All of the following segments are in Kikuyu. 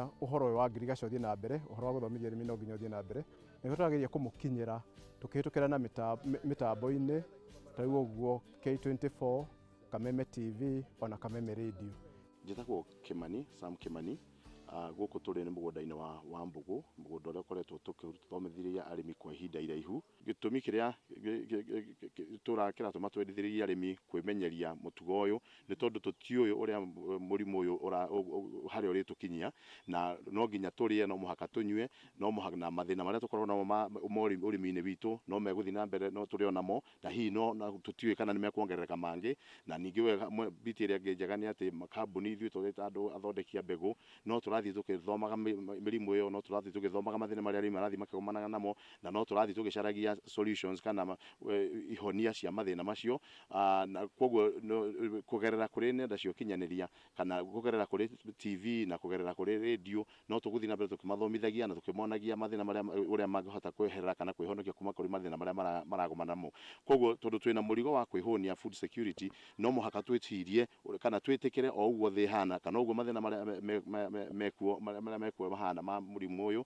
Ũhoro ũyũ wa ngirigaca ũthiĩ na mbere, ũhoro wa gũthomithia arĩmi no nginya ũthiĩ na mbere. Nĩguo tũrageria kũmũkinyĩra tũkĩhĩtũkĩra na mĩtambo-inĩ ta rĩu ũguo K24, Kameme TV ona Kameme Radio. Njĩtagwo Kĩmani, Sam Kĩmani. Gũkũ tũrĩ nĩ mũgũnda-inĩ wa Wambũgũ, mũgũnda ũrĩa ũkoretwo tũgĩthomithĩria arĩmi kwa ihinda iraihu. Gĩtũmi kĩrĩa kĩratũma twendithĩrĩrie arĩmi kwĩmenyeria mũtugo ũyũ nĩ tondũ tũtiũĩ ũrĩa mũrimũ ũyũ harĩa ũrĩtũkinyia, na no nginya tũrĩe, no mũhaka tũnyue, no mũhaka, na mathĩna marĩa tũkoragwo namo ma ũrĩmi-inĩ witũ no megũthiĩ na mbere, no tũrĩ o namo, na hihi no tũtiũĩ kana nĩ mekuongerereka mangĩ. Na ningĩ wega, biti ĩrĩa ĩngĩ njega nĩ atĩ kambuni ithuĩ tũrĩ ta andũ athondeki a mbegũ, no tũrathiĩ tũgĩthomaga mĩrimũ ĩyo, no tũrathiĩ tũgĩthomaga mathĩna marĩa arĩmi marathiĩ makĩgomanaga namo, na no tũrathiĩ tũgĩcaragia solutions kana ihonia cia mathĩna macio. Na kwoguo kũgerera kũrĩ nenda cia ũkinyanĩria kana kũgerera kũrĩ TV na kũgerera kũrĩ radio, no tũgũthiĩ na mbere tũkĩmathomithagia na tũkĩmonagia mathĩna marĩa ũrĩa mangĩhota kweherera kana kwĩhonokia kuma kũrĩ mathĩna marĩa maragomana namo. Kwoguo tondũ twĩna mũrigo wa kwĩhũnia, food security, no mũhaka twĩcirie kana twĩtĩkĩre o ũguo thĩ ĩhana kana ũguo mathĩna marĩa mekuo marĩa mekuo mahana ma mũrimũ ũyũ,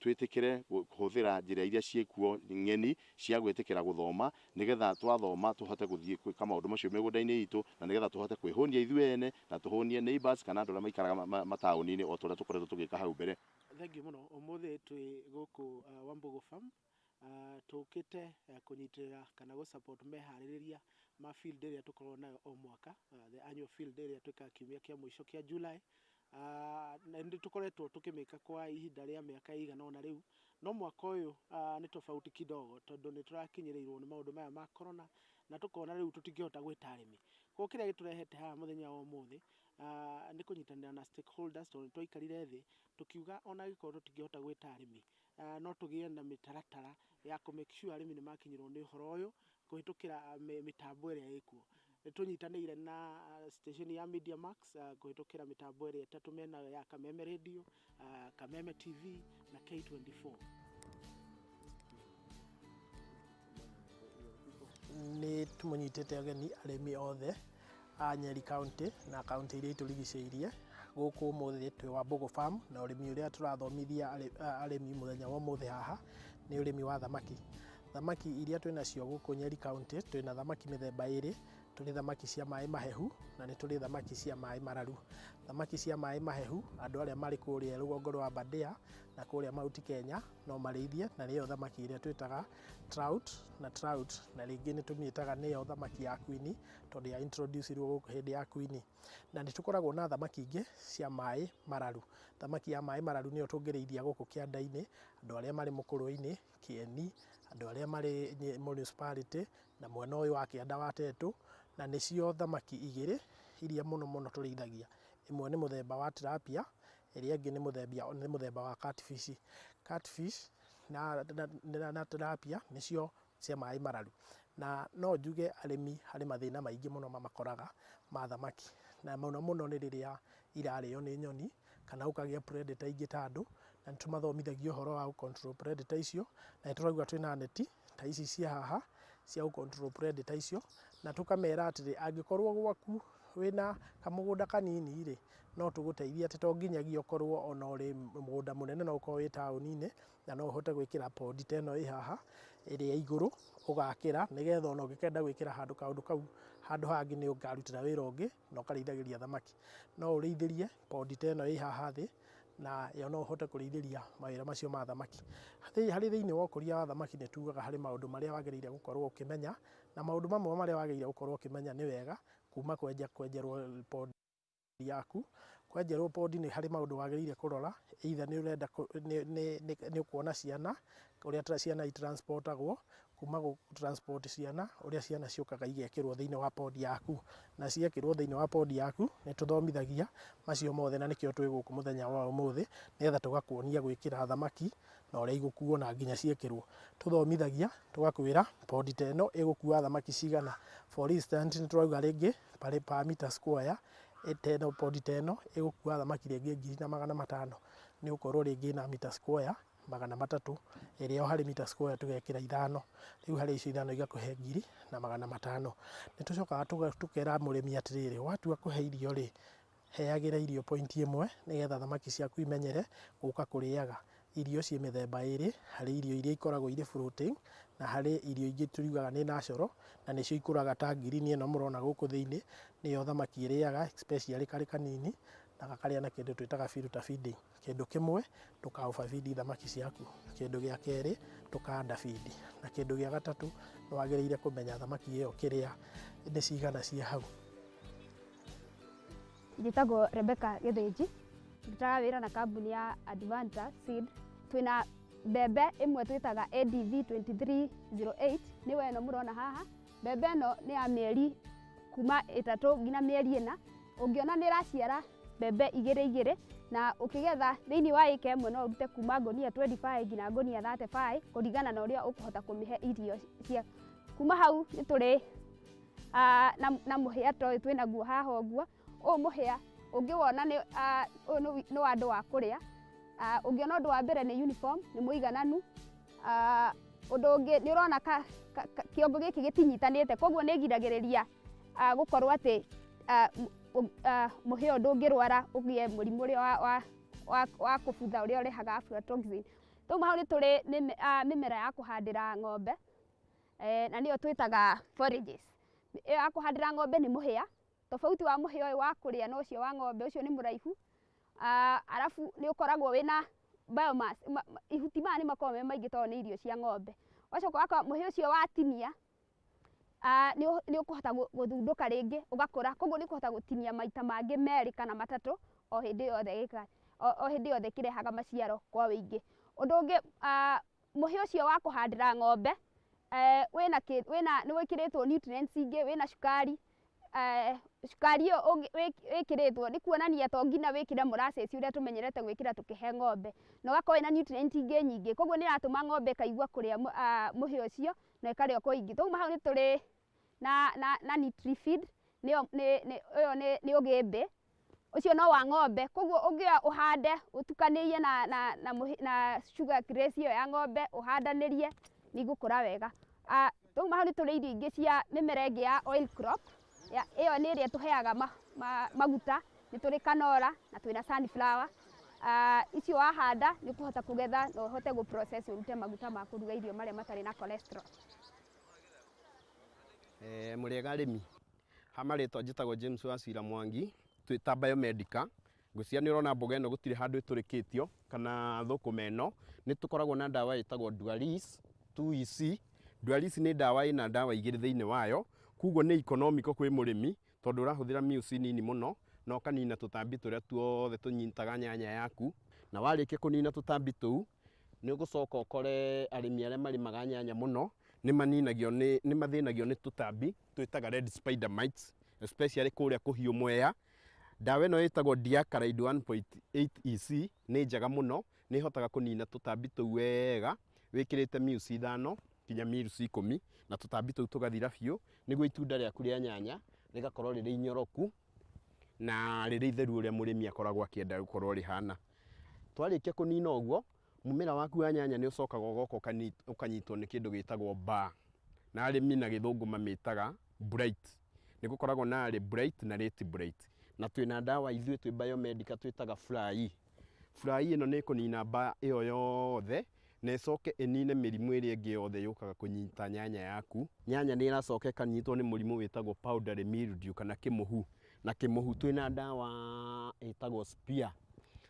twĩtĩkĩre kũhũthĩra njĩra iria ciĩkuo ng'eni cia gwĩtĩkĩra gũthoma, nĩgetha twathoma tũhote gũthiĩ gwĩka maũndũ macio mĩgũnda-inĩ itũ, na nĩgetha tũhote kwĩhũnia ithuĩ ene na tũhũnie neighbors kana andũ arĩa maikaraga mataũni-inĩ o ta ũrĩa tũkoretwo tũgĩka hau mbere. Thengiũ mũno, ũmũthĩ twĩ gũkũ Wambugu Farm. Tũkĩte kũnyitĩrĩra kana gũ support meharĩrĩria ma field day ĩrĩa tũkoragwo nayo o mwaka, the annual field day ĩrĩa twĩkaga kiumia kĩa mũico kĩa July. Na nĩ tũkoretwo tũkĩmĩka kwa ihinda rĩa mĩaka ĩigana ũna rĩu, no mwaka ũyũ nĩ tofauti kidogo tondũ nĩ tũrakinyĩrĩirwo nĩ maũndũ maya ma corona na tũkona rĩu tũtingĩhota gwĩta arĩmi. Koguo kĩrĩa gĩtũrehete haha mũthenya wa ũmũthĩ nĩ kũnyitanĩra na stakeholders tondũ nĩ twaikarire thĩ tũkiuga ona angĩkorwo tũtingĩhota gwĩta arĩmi, no tũgĩe na mĩtaratara ya kũ make sure arĩmi nĩ makinyĩrwo nĩ ũhoro ũyũ kũhĩtũkĩra mĩtambo ĩrĩa ĩkuo. Nĩ tũnyitanĩire na station ya Media Max kũhĩtũkĩra mĩtambo ĩrĩa ĩtatũ menayo ya Kameme Radio, Kameme TV na K24. Nĩ tũmũnyitĩte ũgeni arĩmi othe a Nyeri County na kaũntĩ iria itũrigicĩirie. Gũkũ ũmũthĩ twĩ Wambugu Farm na ũrĩmi ũrĩa tũrathomithia arĩmi mũthenya wa ũmũthĩ haha nĩ ũrĩmi wa thamaki. Thamaki iria twĩ nacio gũkũ Nyeri County twĩna thamaki mĩthemba ĩrĩ, tũrĩ thamaki cia maĩ mahehu na nĩ tũrĩ thamaki cia maĩ mararu. Thamaki cia maĩ mahehu andũ arĩa marĩ kũrĩa rũgongo rwa Aberdare na kũrĩa Mount Kenya no marĩithie na nĩyo thamaki ĩrĩa twĩtaga trout na trout na rĩngĩ nĩ tũmĩtaga nĩyo thamaki ya queen tondũ ya introduce irwo gũkũ hĩndĩ ya queen. Na nĩ tũkoragwo na thamaki ingĩ cia maĩ mararu. Thamaki ya maĩ mararu nĩyo tũngĩrĩithia gũkũ kĩanda-inĩ, andũ arĩa marĩ mũkũrwe-inĩ, kĩeni, andũ arĩa marĩ municipality na mwena ũyũ wa kĩanda wa Tetu, na nĩcio thamaki igĩrĩ iria mũno mũno tũrĩithagia. Ĩmwe nĩ mũthemba wa tilapia, ĩrĩa ĩngĩ nĩ mũthemba wa catfish. Catfish na tilapia nĩcio cia maĩ mararu. Na no njuge arĩmi harĩ mathĩna maingĩ mũno mamakoraga ma thamaki. Na mũno mũno nĩ rĩrĩa irarĩo nĩ nyoni kana gũkagĩa predator ingĩ ta andũ, na nĩ tũmathomithagia ũhoro wa gũ control predator icio, na nĩ tũrauga twĩna neti ta ici ciĩ haha cia gũ control predator icio, na tũkamera atĩrĩ, angĩkorwo gwaku wĩna kamũgũnda kanini rĩ, no tũgũteithie atĩ to nginyagia ũkorwo ona ũrĩ mũgũnda mũnene, no ũkorwo wĩ taũni-inĩ, na no ũhote gwĩkĩra pond ta ĩno ĩ haha, ĩrĩa ĩ igũrũ, ũgakĩra nĩgetha ona ũngĩkenda gwĩkĩra handũ kaũndũ kau handũ hangĩ nĩ ũkarutĩra wĩra ũngĩ na ũkarĩithagĩria thamaki. No ũrĩithĩrie pond ta ĩno ĩ haha thĩ, na yo no ũhote kũrĩithĩria mawĩra macio ma thamaki. Harĩ thĩiniĩ wa ũkũria wa thamaki nĩ tugaga harĩ maũndũ marĩa wagĩrĩire gũkorwo ũkĩmenya, na maũndũ mamwe marĩa wagĩrĩire gũkorwo ũkĩmenya nĩ wega kuma kwenja kwenjerwo pond yaku. Kwenjerwo pond nĩ harĩ maũndũ wagĩrĩire kũrora, either nĩ ũrenda nĩ ũkuona ciana, ũrĩa ciana i transport agwo, kuma gũ transport ciana, ũrĩa ciana ciũkaga igekĩrwo thĩiniĩ wa pond yaku. Na ciekĩrwo thĩiniĩ wa pond yaku, nĩ tũthomithagia macio mothe na nĩkĩo twĩ gũkũ mũthenya wa ũmũthĩ, nĩgetha tũgakuonia gwĩkĩra thamaki na ũrĩa igũkuo na nginya ciekĩrwo. Tũthomithagia tũgakwĩra pond ta ĩno ĩgũkua thamaki cigana. For instance nĩ tũrauga rĩngĩ per meter square ta ĩno pond ta ĩno ĩgũkua thamaki rĩngĩ 1500 nĩ gũkorwo rĩngĩ ĩna meter square 300, ĩrĩa o harĩ meter square tũgekĩra ithano, rĩu harĩ icio ithano igakũhe 1500. Nĩ tũcokaga tũkera mũrĩmi atĩrĩrĩ, watua kũhe irio rĩ, Heagĩra irio point ĩmwe nĩgetha thamaki ciaku imenyere gũka kũrĩaga. Irio ciĩ mĩthemba ĩrĩ, harĩ irio iria ikoragwo irĩ floating na harĩ irio ingĩ turiugaga nĩ natural na nĩcio ikũraga ta ngirini ĩno mũrona gũkũ thĩinĩ, nĩyo thamaki ĩrĩaga especially karĩ kanini na gakarĩa na kĩndũ twĩtaga filter feeding. Kĩndũ kĩmwe ndũka over feed thamaki ciaku, kĩndũ gĩa kerĩ ndũka under feed na kĩndũ gĩa gatatũ nĩ wagĩrĩire kũmenya thamaki ĩyo kĩrĩa nĩ cigana ciĩ hau. Njĩtagwo Rebecca Gĩthĩnji, ndutaga wĩra na kambuni ya Advanta Seed. Twĩna mbembe ĩmwe twĩtaga ADV 2308 nĩyo ĩno mũrona haha. Mbembe ĩno nĩ ya mĩeri kuma 3 nginya mĩeri 4. Ũngĩona nĩ ĩraciara mbembe igĩrĩ igĩrĩ na ũkĩgetha thĩinĩ wa ĩka ĩmwe no ũrute kuma ngũnia 25 nginya ngũnia 35 kũringana na ũrĩa ũkũhota kũmĩhe irio cia. Kuma hau nĩ tũrĩ na mũhĩa ta ũyũ twĩnaguo haha ũguo. Ũyũ mũhĩa ũngĩwona nĩ ũyũ nĩ wa andũ wa kũrĩa. Ũngĩona ũndũ wa mbere nĩ uniform, nĩ mũigananu. Ũndũ ũngĩ nĩ ũrona kĩongo gĩkĩ gĩtinyitanĩte, koguo nĩ ĩgiragĩrĩria gũkorwo atĩ mũhĩa ũyũ ndũngĩrwara ũgĩe mũrimũ ũrĩa wa kũbutha ũrĩa ũrehaga aflatoxin. Twauma hau nĩ tũrĩ mĩmera ya kũhandĩra ng'ombe na nĩyo twĩtaga forages. Ĩyo ya kũhandĩra ng'ombe nĩ mũhĩa. Tofauti wa mũhĩa ũyũ wa kũrĩa na ũcio wa ng'ombe, ũcio nĩ mũraihu, arabu nĩ ũkoragwo wĩna biomass, ihuti maya nĩ makoragwo me maingĩ tondũ nĩ irio cia ng'ombe. Ũgacoka ũgakora mũhĩa ũcio watinia nĩ ũkũhota gũthundũka rĩngĩ ũgakũra, koguo nĩ ũkũhota gũtinia maita mangĩ 2 kana 3 o hĩndĩ yothe gĩka, o hĩndĩ yothe kĩrehaga maciaro kwa wĩingĩ. Ũndũ ũngĩ, mũhĩa ũcio wa kũhandĩra ng'ombe wĩna nĩ wĩkĩrĩtwo nutrients ingĩ, wĩna cukari. Cukari ĩyo wĩkĩrĩtwo nĩ kuonania to nginya wĩkĩre molasses ũrĩa tũmenyerete gwĩkĩra tũkĩhe ng'ombe, na ũgakorwo wĩna nutrient ingĩ nyingĩ, koguo nĩ ĩratũma ng'ombe ĩkaigua kũrĩa mũhĩa ũcio na ĩkarĩa kwa ũingĩ. Twauma hau nĩ tũrĩ na Nutrifeed, nĩyo ũyũ nĩ ũgĩmbĩ, ũcio no wa ng'ombe, koguo ũngĩoya ũhande ũtukanĩrie na sugar grass ĩyo ya ng'ombe ũhandanĩrie nĩ igũkũra wega. Twauma hau nĩ tũrĩ irio ingĩ cia mĩmera ĩngĩ ya oil crop, ĩyo nĩ ĩrĩa tũheaga maguta, nĩ tũrĩ canola na twĩna sunflower. Icio wahanda nĩ ũkũhota kũgetha na ũhote gũ process ũrute maguta ma kũruga irio marĩa matarĩ na cholesterol. Mũrĩega arĩmi, ha marĩtwa njĩtagwo James Wacira Mwangi, twĩ ta Biomedica. Ngwĩciria nĩ ũrona mboga ĩno gũtirĩ handũ ĩtũrĩkĩtio kana thũkũma ĩno, nĩ tũkoragwo na ndawa ĩtagwo Dualis 2EC. Dualis nĩ ndawa ĩna ndawa igĩrĩ thĩinĩ wayo, koguo nĩ economical kwĩ mũrĩmi tondũ ũrahũthĩra mils nini mũno na ũkanina tũtambi tũrĩa tuothe tũnyitaga nyanya yaku. Na warĩkia kũnina tũtambi tũu, nĩ ũgũcoka ũkore arĩmi arĩa marĩmaga nyanya mũno nĩ maninagio nĩ mathĩnagio nĩ tũtambi twĩtaga red spider mites, especially kũrĩa kũhiũ Mwea. Ndawa ĩno ĩtagwo Diacaride 1.8 EC nĩ njega mũno, nĩ ĩhotaga kũnina tũtambi tũu wega wĩkĩrĩte mils 5 nginya mils 10 na tũtambi tũu tũgathira biũ, nĩguo itunda rĩaku rĩa nyanya rĩgakorwo rĩrĩ inyoroku na rĩrĩ itheru ũrĩa mũrĩmi akoragwo akĩenda gũkorwo rĩhana. Twarĩkia kũnina ũguo, mũmera waku wa nyanya nĩ ũcokaga ũgoka ũkanyitwo nĩ kĩndũ gĩtagwo mbaa, na arĩmi na gĩthũngũ mamĩtaga blight. Nĩ gũkoragwo na early blight na late blight, na twĩna ndawa ithuĩ twĩ Biomedica twĩtaga Fly. Fly ĩno nĩ ĩkũnina mbaa ĩyo yothe na ĩcoke ĩnine mĩrimũ ĩrĩa ĩngĩ yothe yũkaga kũnyita nyanya yaku. Nyanya nĩ ĩracoka ĩkanyitwo nĩ mũrimũ wĩtagwo powdery mildew kana kĩmũhu, na kĩmũhu twĩna ndawa ĩtagwo Spear.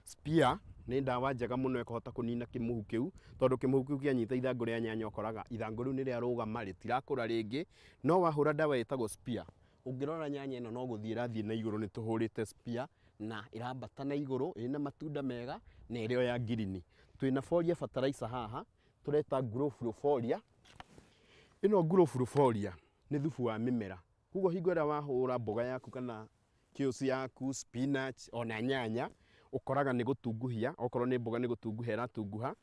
Spear nĩ ndawa njega mũno ĩkũhota kũnina kĩmũhu kĩu, tondũ kĩmũhu kĩu kĩanyita ithangũ rĩa nyanya ũkoraga ithangũ rĩu nĩ rĩarũgama rĩtirakũra rĩngĩ. No wahũra ndawa ĩtagwo Spear, ũngĩrora nyanya ĩno no gũthiĩ ĩrathiĩ na igũrũ, nĩ tũhũrĩte Spear na ĩrambata na igũrũ ĩna matunda mega na ĩrĩ o ya ngirini. Twĩna foliar fertilizer haha tũreta Grow Folia. Ĩno Grow Folia nĩ thubu wa mĩmera, koguo hingo ĩrĩa wahũra mboga yaku kana kĩũci yaku, spinach ona nyanya, ũkoraga nĩ gũtunguhia, okorwo nĩ mboga nĩ gũtunguha ĩratunguha,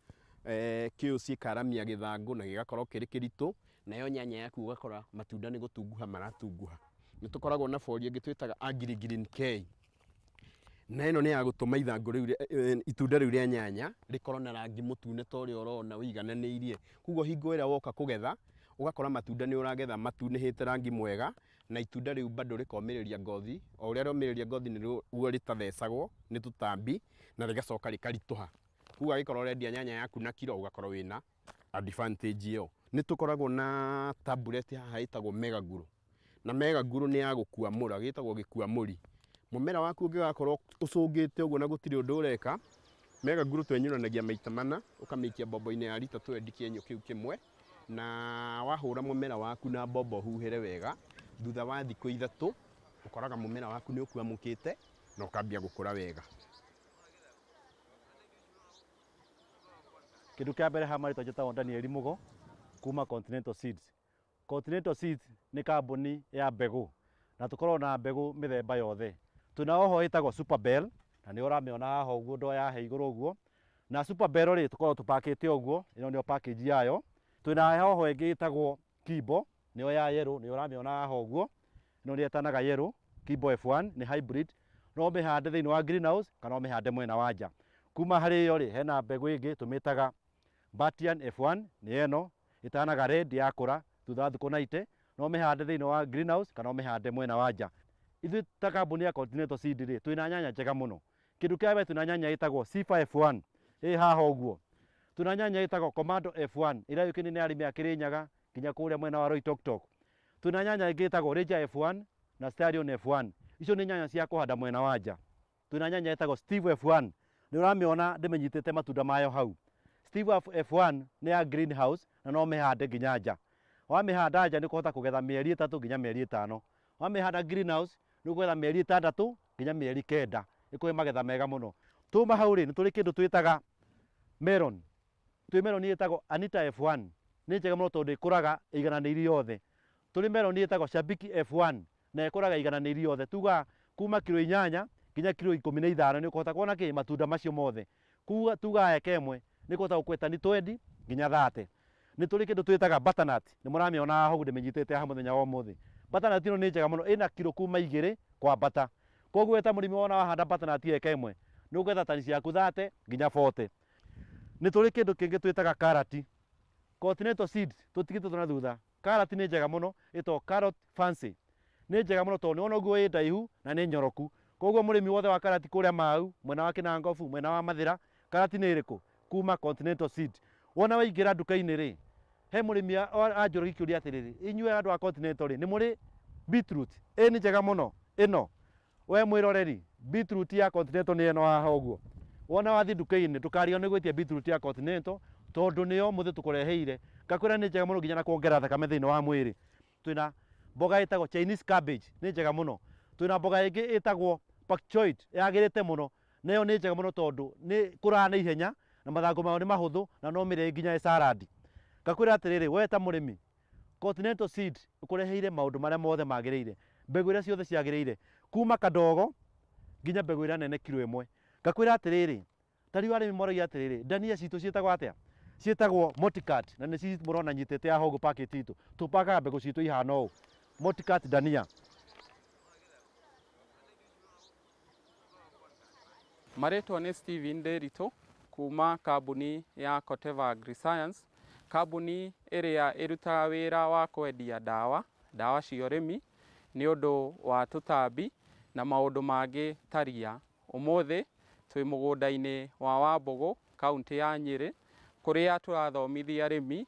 kĩũci ĩkaramia gĩthangũ na gĩgakorwo kĩrĩ kĩritũ, nayo nyanya yaku ũgakora matunda nĩ gũtunguha maratunguha. Nĩ tũkoragwo na foliar ĩngĩ twĩtaga Agri Green K, na ĩno nĩ ya gũtũma ithangũ rĩu, itunda rĩu rĩa nyanya rĩkorwo na rangi mũtune ta ũrĩa ũrona ũigananĩirie. Koguo hingo ĩrĩa woka kũgetha, ũgakora matunda nĩ ũragetha matunĩhĩte rangi mwega Na itunda rĩu bado rĩkomĩrĩria ngothi, o ũrĩa rĩomĩrĩria ngothi nĩguo rĩtathecagwo nĩ tũtambi na rĩgacoka rĩkaritũha. Koguo angĩkorwo ũrendia nyanya yaku na kiro ũgakorwo wĩna advantage ĩyo. Nĩ tũkoragwo na tablet haha ĩtagwo Megaguru, na Megaguru nĩ ya gũkuamũra, gĩtagwo gĩkuamũri. Mũmera waku ũngĩgakorwo ũcũngĩte ũguo na gũtirĩ ũndũ ũreka, Megaguru twenyũranagia maita mana, ũkamĩikia mbombo-inĩ ya rita twendi kĩenyũ kĩu kĩmwe, na wahũra mũmera waku na mbombo huhĩre wega, thutha wa thikũ 3 ũkoraga mũmera waku nĩ ũkuamũkĩte na ũkambia gũkũra wega. Kĩndũ kĩa mbere haha marĩtwa njĩtagwo Daniel Mugo kuma Continental Seeds. Continental Seeds nĩ kambuni ya mbegũ na tũkoragwo na mbegũ mĩthemba yothe. Twĩna hoho ĩtagwo Superbell na nĩ ũramĩona haha ũguo ndoo yahe igũrũ ũguo. Na Superbell rĩ tũkoragwo tũpakĩte ũguo, ĩno nĩyo package yayo. Twĩna hoho ĩngĩ ĩtagwo Kimbo, nĩyo ya yellow, nĩyo ũramĩona haha ũguo. Ĩno nĩ ĩtanaga yellow, Kimbo F1 nĩ hybrid. No ũmĩhande thĩinĩ wa greenhouse kana ũmĩhande mwena wa nja. Kuma harĩ ĩyo rĩ, hena mbegũ ĩngĩ tũmĩtaga Batian F1, nĩ ĩno ĩtanaga red yakũra thutha wa thikũ 90, no ũmĩhande thĩinĩ wa greenhouse kana ũmĩhande mwena wa nja. Ithuĩ ta kambuni ya Continental Seed rĩ, twĩna nyanya njega mũno. Kĩndũ kĩa mbere twĩna nyanya ĩtagwo Sifa F1, ĩ haha ũguo. Twĩna nyanya ĩtagwo Commando F1, ĩrĩa yũĩkaine nĩ arĩmi a Kĩrĩnyaga nginya kũrĩa mwena wa Loitoktok. Twĩna nyanya ĩngĩ ĩtagwo Ranger F1 na Stallion F1. Icio nĩ nyanya cia kũhanda mwena wa nja. Twĩna nyanya ĩtagwo Steve F1, nĩ ũramĩona ndĩmĩnyitĩte matunda mayo hau. Steve F1 nĩ ya greenhouse na no ũmĩhande nginya nja. Wamĩhanda nja nĩ ũkũhota kũgetha mĩeri 3 nginya mĩeri 5. Wamĩhanda greenhouse nĩ ũkũgetha mĩeri 6 nginya mĩeri 9, ĩkũhe magetha mega mũno. Tuma hau rĩ, nĩ tũrĩ kĩndũ twĩtaga melon. Twĩ melon ĩtagwo Anita F1, nĩ njega mũno tondũ ĩkũraga ĩigananĩirie yothe. Tũrĩ melon ĩtagwo Shabiki F1 na ĩkũraga ĩigananĩirie yothe. Tugaga kuma kiro 8 nginya kiro 15 nĩ ũkũhota kuona kĩ matunda macio mothe. Tugaga eka ĩmwe nĩ ũkũhota gũkua tani 20 nginya 30. Nĩ tũrĩ kĩndũ twĩtaga butternut, nĩ mũramĩona haha ũguo ndĩmĩnyitĩte haha mũthenya wa ũmũthĩ. Butternut ĩno nĩ njega mũno, ĩna kiro kuma 2 kwambata. Koguo we ta mũrĩmi wona wahanda butternut eka ĩmwe nĩ ũkũgetha tani ciaku 30 nginya 40. Nĩ tũrĩ kĩndũ kĩngĩ twĩtaga karati. Continental Seeds tũtigĩtwo na thutha. Karati nĩ njega mũno, ĩtagwo carrot fancy. Nĩ njega mũno tondũ nĩwona ũguo ĩ ndaihu na nĩ nyoroku. Koguo mũrĩmi wothe wa karati kũrĩa Mau, mwena wa Kĩnangobu, mwena wa Mathĩra, karati nĩ ĩrĩkũ? Kuma Continental Seed. Wona waingĩra nduka-inĩ rĩ, he mũrĩmi anjũragia kĩũria atĩrĩrĩ, inyuĩ andũ a Continental rĩ, nĩ mũrĩ beetroot? Ĩ nĩ njega mũno ĩno. We mwĩroreri, beetroot ya Continental nĩ ĩno haha ũguo. Wona wathiĩ nduka-inĩ ndũkarigwo nĩ gwĩtia beetroot ya Continental tondũ nĩyo mũthĩ tũkũreheire. Ngakwĩra nĩ njega mũno nginya na kuongerera thakame thĩinĩ wa mwĩrĩ. Twĩna mboga ĩtagwo Chinese cabbage, nĩ njega mũno. Twĩna mboga ĩngĩ ĩtagwo pak choi, yagĩrĩte mũno. Nayo nĩ njega mũno tondũ nĩ kũraga na ihenya na mathangũ mayo nĩ mahũthũ na no mĩrĩe nginya ĩ salad. Ngakwĩra atĩrĩrĩ, we ta mũrĩmi, Continental Seed ĩkũreheire maũndũ marĩa mothe magĩrĩire, mbegũ iria ciothe ciagĩrĩire, kuma kadogo nginya mbegũ ĩrĩa nene kiro 1. Ngakwĩra atĩrĩrĩ, ta rĩu arĩmi moragia atĩrĩrĩ, ndania citũ ciĩtagwo atĩa? Ciĩtagwo Moticat, na nĩ mũrona nyitĩte haha ũguo packet itũ. Tũpakaga mbegũ citũ ihana ũũ, Moticat ndania. Marĩtwa nĩ Steven Nderitu kuma kambuni ya Corteva AgriScience, kambuni ĩrĩa ĩrutaga wĩra wa kwendia ndawa, ndawa cia ũrĩmi nĩ ũndũ wa tũtambi na maũndũ mangĩ ta ria. Ũmũthĩ twĩ mũgũnda-inĩ wa Wambũgũ, kaũntĩ ya Nyĩrĩ, kũrĩa tũrathomithia arĩmi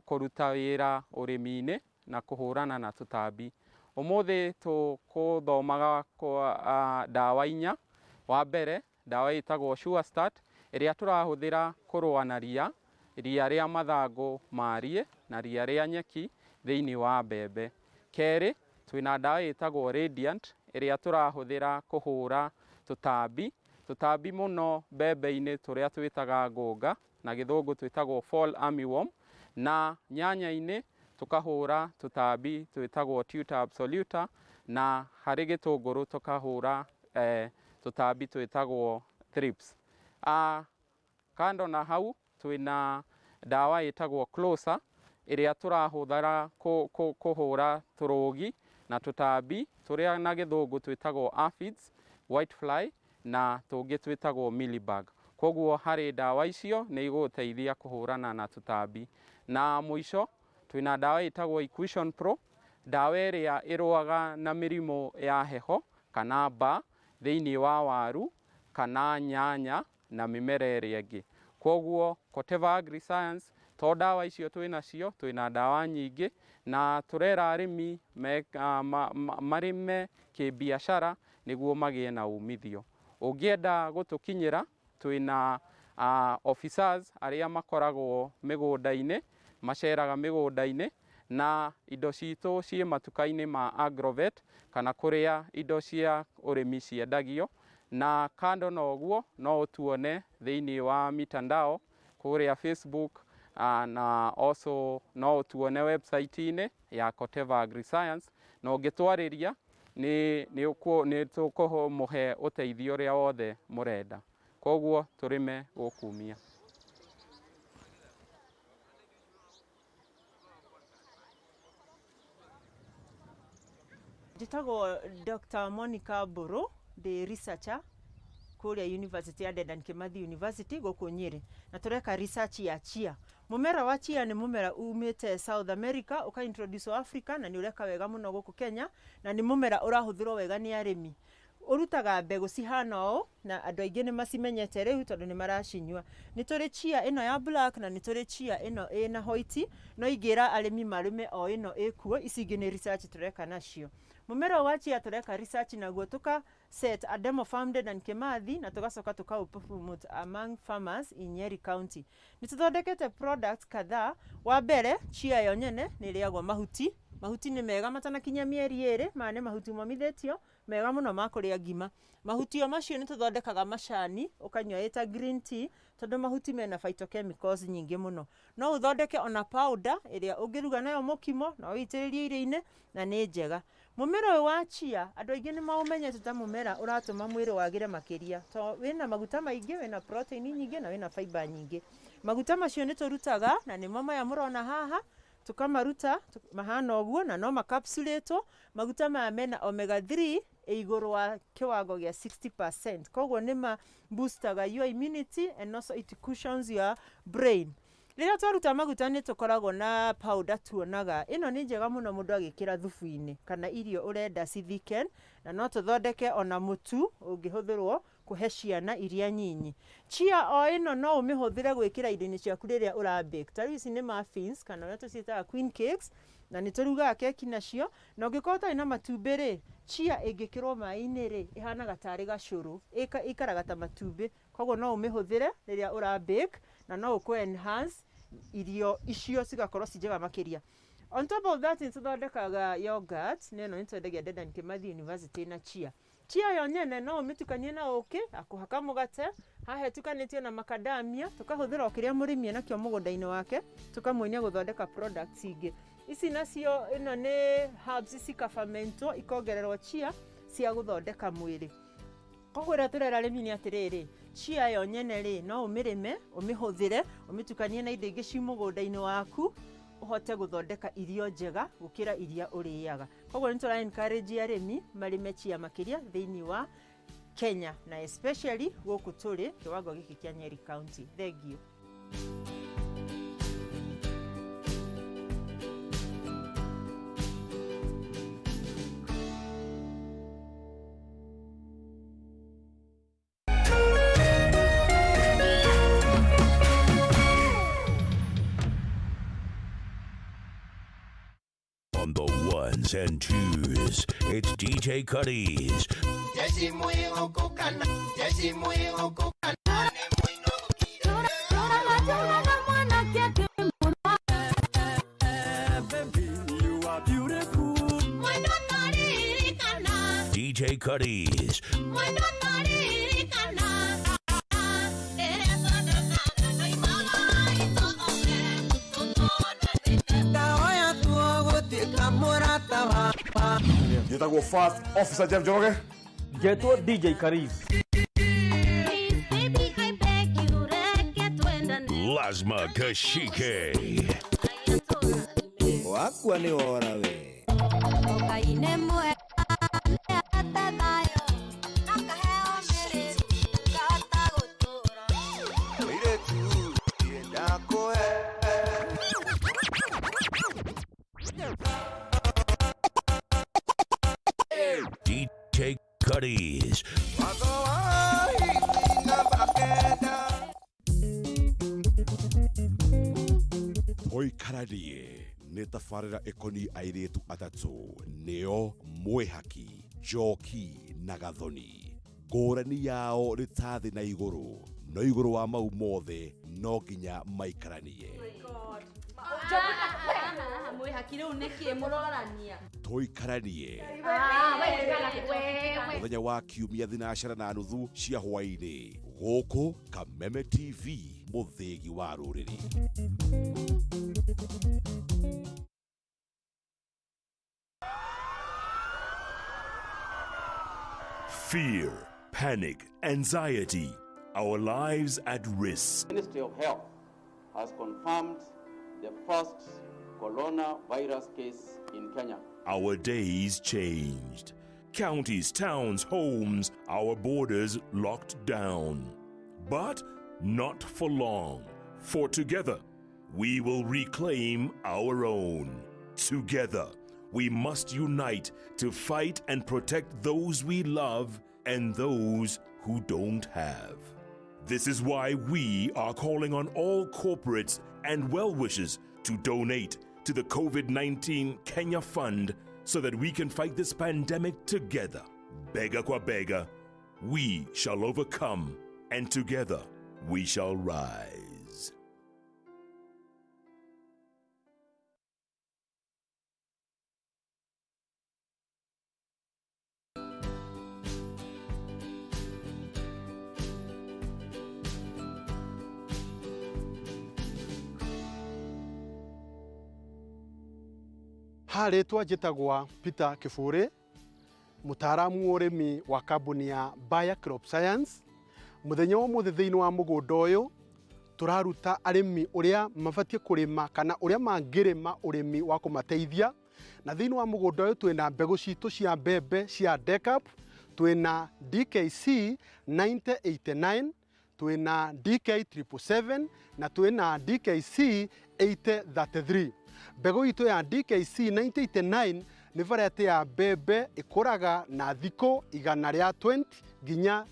kũruta wĩra ũrĩmi-inĩ na kũhũrana na tũtambi. Ũmũthĩ tũkũthomaga ndawa 4. Wa mbere, ndawa ĩtagwo Sure Start, ĩrĩa tũrahũthĩra kũrũa na ria, ria rĩa mathangũ ma rie na ria rĩa nyeki thĩinĩ wa mbembe. Kerĩ, twĩna ndawa ĩtagwo Radiant, ĩrĩa tũrahũthĩra kũhũra tũtambi, tũtambi mũno mbembe-inĩ tũrĩa twĩtaga ngũnga, na gĩthũngũ twĩtagwo fall armyworm, na nyanya-inĩ tũkahũra tũtambi twĩtagwo Tuta absoluta, na harĩ gĩtũngũrũ tũkahũra tũtambi twĩtagwo thrips. Kando na hau twĩna ndawa ĩtagwo Closer, ĩrĩa tũrahũthĩra kũhũra tũrũgi na tũtambi tũrĩa na gĩthũngũ twĩtagwo aphids, whitefly na tũngĩ twĩtagwo mealybug. Koguo harĩ ndawa icio nĩ igũgũteithia kũhũrana na tũtambi. Na mũico twĩna ndawa ĩtagwo Equation Pro. Ndawa ĩrĩa ĩrũaga na mĩrimũ ya heho kana mbaa thĩinĩ wa waru kana nyanya na mĩmera ĩrĩa ĩngĩ. Koguo Corteva Agriscience to ndawa icio twĩnacio, twĩna ndawa nyingĩ na tũrera arĩmi marĩme kĩbiacara nĩguo magĩe na umithio. Ũngĩenda gũtũkinyĩra twĩna officers arĩa makoragwo mĩgũnda-inĩ, maceraga mĩgũnda-inĩ na indo citũ ciĩ matuka-inĩ ma Agrovet kana kũrĩa indo cia ũrĩmi ciendagio. Na kando na ũguo no ũtuone thĩinĩ wa mitandao kũrĩa Facebook, na also no ũtuone website-inĩ ya Corteva Agriscience, na ũngĩtwarĩria nĩ tũkũmũhe ũteithio ũrĩa wothe mũrenda. Koguo tũrĩme gũkumia. Njĩtagwo Dr. Monica Mburu, ndĩ researcher kũrĩa University ya Dedan Kimathi University gũkũ Nyĩrĩ, na tũreka research ya chia. Mũmera wa chia nĩ mũmera umĩte South America ũka introduce Africa, na nĩ ũreka wega mũno gũkũ Kenya, na nĩ mũmera ũrahũthĩrwo wega nĩ arĩmi. Ũrutaga mbegũ cihana ũũ na andũ aingĩ nĩ macimenyete rĩu tondũ nĩ maracinyua. Nĩ tũrĩ chia ĩno ya black na nĩ tũrĩ chia ĩno ĩna white, no ingĩra arĩmi marĩme o ĩno ĩkuo, ici ingĩ nĩ research tũreka nacio. Mũmera ũyũ wa chia tũreka research naguo tũka set a demo farm Dedan Kimathi na tũgacoka tũka promote among farmers in Nyeri County. Nĩ tũthondekete products kadhaa. Wa mbere, chia yo nyene nĩ ĩrĩagwo mahuti. Mahuti nĩ mega matanakinya mĩeri 2, maya nĩ mahuti momithĩtio mega mũno ma kũrĩa ngima. Mahuti o macio nĩ tũthondekaga macani ũkanyua ĩta green tea, tondũ mahuti mena phytochemicals nyingĩ mũno. No ũthondeke ona powder ĩrĩa ũngĩruga nayo mũkimo na ũitĩrĩrie irio-inĩ na nĩ njega. Mũmera ũyũ wa chia andũ aingĩ nĩ maũmenyete ta mũmera ũratũma mwĩrĩ wagĩre makĩria, to wĩna maguta maingĩ, wĩna protein nyingĩ na wĩna fiber nyingĩ. Maguta macio nĩ tũrutaga na nĩmo maya mũrona haha, tũkamaruta mahana ũguo na no makapsulatwo. Maguta maya mena omega 3 igũrũ wa kiwango gĩa 60%, koguo nĩ ma boostaga your immunity and also it cushions your brain. Rĩrĩa twaruta maguta nĩ tũkoragwo na powder tuonaga ĩno nĩ njega mũno mũndũ agĩkĩra thubu-inĩ kana irio ũrenda ci thicken, na no tũthondeke ona mũtu ũngĩhũthĩrwo kũhe ciana iria nyinyi. Chia o ĩno no ũmĩhũthĩre gwĩkĩra indo-inĩ ciaku rĩrĩa ũra bake. Ta rĩu ici nĩ muffins kana ũrĩa tũciĩtaga queen cakes, na nĩ tũrugaga keki nacio. Na ũngĩkorwo ũtarĩ na matumbĩ rĩ, chia ĩngĩkĩrwo maĩ-inĩ rĩ, ĩhanaga tarĩ gacũrũ, ĩikaraga ta matumbĩ. Koguo no ũmĩhũthĩre rĩrĩa ũra bake na no ũkũ enhance irio icio cigakorwo ci njega makĩria. On top of that, nĩ tũthondekaga yogurt, na ĩno nĩ twendagia Dedan Kimathi University na chia. Chia yo nyene no ũmĩtukanie na ũkĩ, na kũhaka mũgate, haha ĩtukanĩtio na macadamia, tũkahũthĩra o kĩrĩa mũrĩmi enakĩo mũgũnda-inĩ wake, tũkamuonia gũthondeka products ingĩ. Ici nacio ĩno nĩ herbs cikafermentwo ikongererwo chia cia gũthondeka mwĩrĩ. Koguo ũrĩa tũrera arĩmi nĩ atĩrĩrĩ, chia yo nyene rĩ, no ũmĩrĩme, ũmĩhũthĩre, ũmĩtukanie na indo ingĩ ci mũgũnda-inĩ waku, ũhote gũthondeka irio njega gũkĩra iria ũrĩaga. Koguo nĩ tũra encourage arĩmi marĩme chia makĩria thĩinĩ wa Kenya na especially gũkũ tũrĩ kĩwango gĩkĩ kĩa Nyeri County. Thank you. On the ones and twos, it's DJ Cuddies. DJ Cuddies. Njĩtagwo First Officer Jeff Njoroge. Ngetwo DJ Karis. Lasma Kashike. Wakwa nĩ wora we. Tũikaranie nĩ tabarĩra ĩkoniĩ airĩtu atatũ nĩo Mwĩhaki, Njoki na Gathoni. Ngũrani yao nĩ ta thĩ na igũrũ, no igũrũ wa mau mothe no nginya maikaranie. Mwĩhaki rĩu nĩkĩ mũrorania? Tũikaranie mũthenya wa kiumia 3:30 cia hwaĩ-inĩ gũkũ Kameme TV, mũthĩgi wa rũrĩrĩ. Fear, panic, anxiety, our lives at risk. Ministry of Health has confirmed the first coronavirus case in Kenya. Our days changed. Counties, towns, homes, our borders locked down. But not for long. For together, we will reclaim our own. Together, we must unite to fight and protect those we love and those who don't have. This is why we are calling on all corporates and well wishers to donate to the COVID-19 Kenya Fund so that we can fight this pandemic together. Bega kwa bega, we shall overcome, and together we shall rise. Ha rĩtwa njĩtagwa Peter Kĩbũrĩ, mũtaaramu wa ũrĩmi wa kambuni ya Bayer Crop Science. Mũthenya wa ũmũthĩ thĩinĩ wa mũgũnda ũyũ tũraruta arĩmi ũrĩa mabatiĩ kũrĩma kana ũrĩa mangĩrĩma ũrĩmi wa kũmateithia. Na thĩinĩ wa mũgũnda ũyũ twĩna mbegũ citũ cia mbembe cia Decap, twĩna DKC 9089, twĩna DK 777 na twĩna DKC 8033. Mbegũ itũ ya DKC 9089 nĩ variety ya mbembe ĩkũraga na thikũ igana rĩa 20 nginya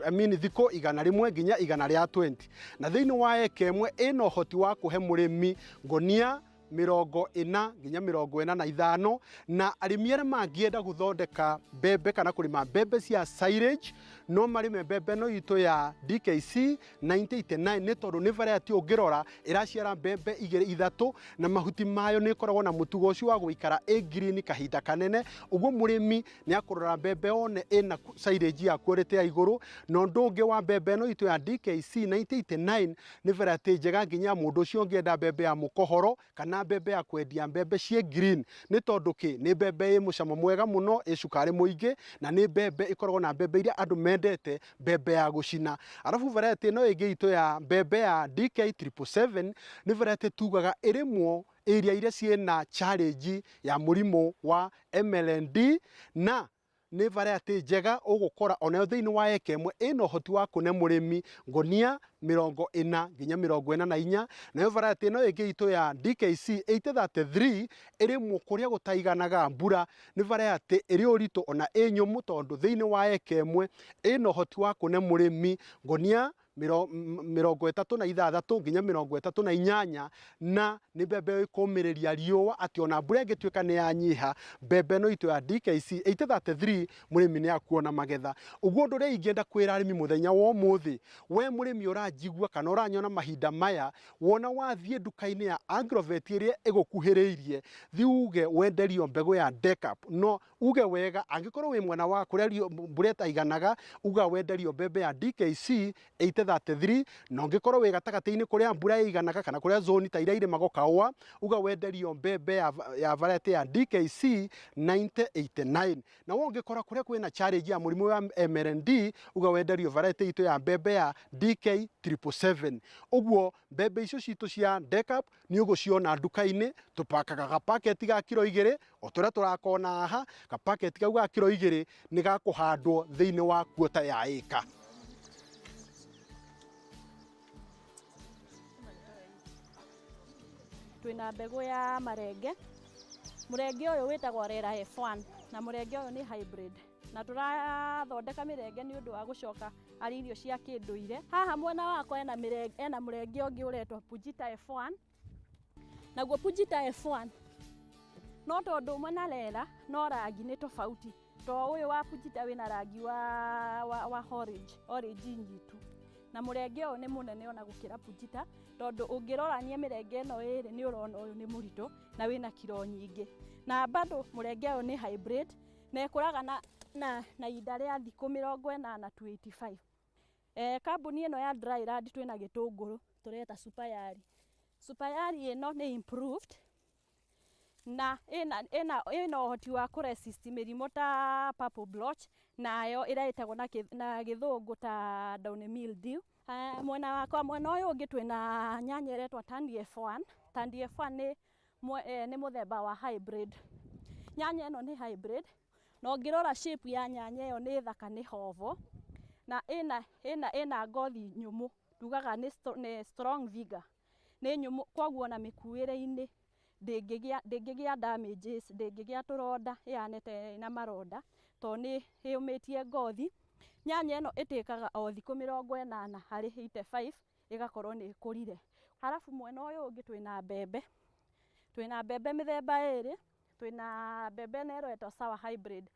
I mean thikũ 100 nginya 120, na thĩinĩ wa eka ĩmwe ĩna ũhoti wa kũhe mũrĩmi ngonia 40 nginya 45. Na arĩmi arĩa mangĩenda gũthondeka mbembe kana kũrĩma mbembe cia silage no marĩme mbembe ĩno itũ ya DKC 9089, nĩ tondũ nĩ variety ũngĩrora ĩraciara mbembe igĩrĩ ithatũ, na mahuti mayo nĩ ĩkoragwo na mũtugo ũcio wa gũikara ĩ green kahinda kanene. Ũguo mũrĩmi nĩ akũrora mbembe one ĩna silage ya quality ya igũrũ. Na ũndũ ũngĩ wa mbembe ĩno itũ ya DKC 9089 nĩ variety njega nginya mũndũ ũcio ũngĩenda mbembe ya mũkohoro kana mbembe ya kwendia mbembe ciĩ green, nĩ tondũ kĩ nĩ mbembe ĩ mũcamo mwega mũno, ĩ cukari mũingĩ, na nĩ mbembe ĩkoragwo na mbembe iria andũ mendete, mbembe ya gũcina. Arabu variety ĩno ĩngĩ itũ ya mbembe ya DK 777 nĩ variety tugaga ĩrĩmwo area iria ciĩna challenge ya mũrimũ wa MLND, na nĩ variety njega ũgũkora onayo thĩinĩ wa eka ĩmwe ĩna ũhoti wa kũne mũrĩmi ngonia 40 nginya 44. Nayo variety ĩno ĩngĩ itũ ya DKC 833 ĩrĩmwo kũrĩa gũtaiganaga mbura, nĩ variety ĩrĩ ũritũ ona ĩ nyũmũ, tondũ thĩinĩ wa eka ĩmwe ĩna ũhoti wa kũne mũrĩmi ngonia 36 nginya 38, na nĩ mbembe ĩkũmĩrĩria riũa atĩ ona mbura ĩngĩtuĩka nĩ yanyiha, mbembe ĩno itũ ya DKC 833 mũrĩmi nĩ akuona magetha. Ũguo ũndũ ũrĩa ingĩenda kwĩra arĩmi mũthenya wa ũmũthĩ, we mũrĩmi ũranjigua kana ũranyona mahinda maya, wona wathiĩ nduka-inĩ ya Agrovet ĩrĩa ĩgũkuhĩrĩirie, thiĩ uge wenderio mbegũ ya Decap, no uge wega angĩkorwo wĩ mwena wa kũrĩa mbura ĩtaiganaga, uga wenderio mbembe ya DKC 833, na ũngĩkorwo wĩ gatagatĩ-inĩ kũrĩa mbura ĩiganaga kana kũrĩa zoni ta iria irĩmagwo kahũa, uga wenderio mbembe ya variety ya DKC 9089. Na we ũngĩkora kũrĩa kwĩna challenge ya mũrimũ wa MLND, uga wenderio variety itũ ya mbembe ya DK 777. Ũguo mbembe icio citũ cia Decap nĩ ũgũciona nduka-inĩ, tũpakaga gapaketi ga kiro 2 o tũrĩa tũrakona haha, gapaketi kau ga kiro 2 nĩ gakũhandwo thĩinĩ wa kuota ya ĩka. Twĩna mbegũ ya marenge, mũrenge ũyũ wĩtagwo Rera F1 na mũrenge ũyũ nĩ hybrid, na tũrathondeka mĩrenge nĩ ũndũ wa gũcoka arĩ irio cia kĩndũire. Haha mwena wakwa ena mũrenge ũngĩ ũretwo Pujita F1, Naguo Pujita F1 no tondũ ũmwe na Rera no rangi nĩ tofauti, to ũyũ wa Pujita wĩna rangi wa orange, orange nyitu. Na mũrenge ũyũ nĩ mũnene ona gũkĩra Pujita, tondũ ũngĩrorania mĩrenge ĩno ĩrĩ nĩ ũrona ũyũ nĩ mũritũ na wĩna kiro nyingĩ. Na bado mũrenge ũyũ nĩ hybrid na ĩkũraga na ihinda rĩa thikũ 80 to 85. Kambuni ĩno ya Dryland twĩna gĩtũngũrũ tũreta Supayari. Supayari ĩno nĩ improved na ĩna ũhoti wa kũresist mĩrimũ ta purple blotch, nayo ĩrĩa ĩtagwo na gĩthũngũ ta downy mildew. Mwena wakwa mwena ũyũ ũngĩ twĩna nyanya ĩretwo Tandy F1. Tandy F1 nĩ mũthemba wa hybrid. Nyanya ĩno nĩ hybrid na ũngĩrora shape ya nyanya ĩyo nĩ thaka, nĩ hovo na ĩna ngothi nyũmũ, tugaga nĩ strong vigor, nĩ nyũmũ, koguo ona mĩkuĩre-inĩ ndĩngĩgĩa damages, ndĩngĩgĩa tũronda ĩhane ta ĩna maronda tondũ nĩ ĩũmĩtie ngothi. Nyanya ĩno ĩtĩkaga o thikũ 80 harĩ 85 ĩgakorwo nĩ ĩkũrire. Halafu mwena ũyũ ũngĩ twĩna mbembe, twĩna mbembe mĩthemba ĩrĩ, twĩna mbembe ĩno ĩretwo Sour Hybrid.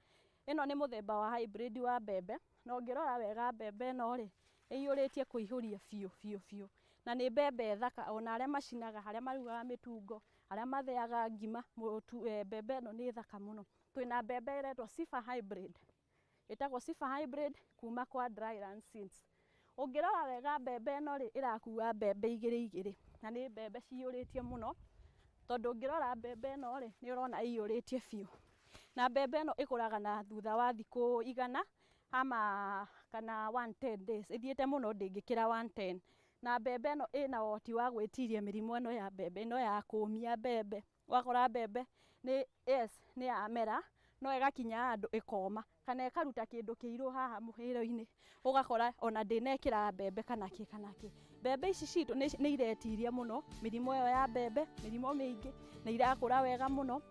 Ĩno nĩ mũthemba wa hybrid wa mbembe, na ũngĩrora wega mbembe ĩno rĩ, ĩiyũrĩtie kũihũria biũ biũ biũ, na nĩ mbembe thaka, ona arĩa macinaga, arĩa marugaga mĩtungo, arĩa matheaga ngima, mũtu, mbembe ĩno nĩ thaka mũno. Twĩna mbembe ĩretwo Sifa Hybrid, ĩtagwo Sifa Hybrid kuma kwa Dryland Seeds. Ũngĩrora wega mbembe ĩno rĩ, ĩrakua mbembe igĩrĩ igĩrĩ, na nĩ mbembe ciyũrĩtie mũno, tondũ ũngĩrora mbembe ĩno rĩ, nĩ ũrona ĩiyũrĩtie biũ. Na mbembe ĩno ĩkũraga na thutha wa thikũ 100 ama kana 110 days, ĩthiĩte mũno ndĩngĩkĩra 110. Na mbembe ĩno ĩna ũhoti wa gwĩtiria mĩrimũ ĩno ya mbembe, ĩno ya kũmia mbembe. Ũgakora mbembe nĩ yes nĩ yamera no ĩgakinya handũ ĩkoma kana ĩkaruta kĩndũ kĩirũ haha mũhĩro-inĩ, ũgakora ona ndĩnekĩra mbembe kana kĩ kana kĩ. Mbembe ici citũ nĩ iretiria mũno mĩrimũ ĩyo ya mbembe, mĩrimũ mĩingĩ, na irakũra wega mũno.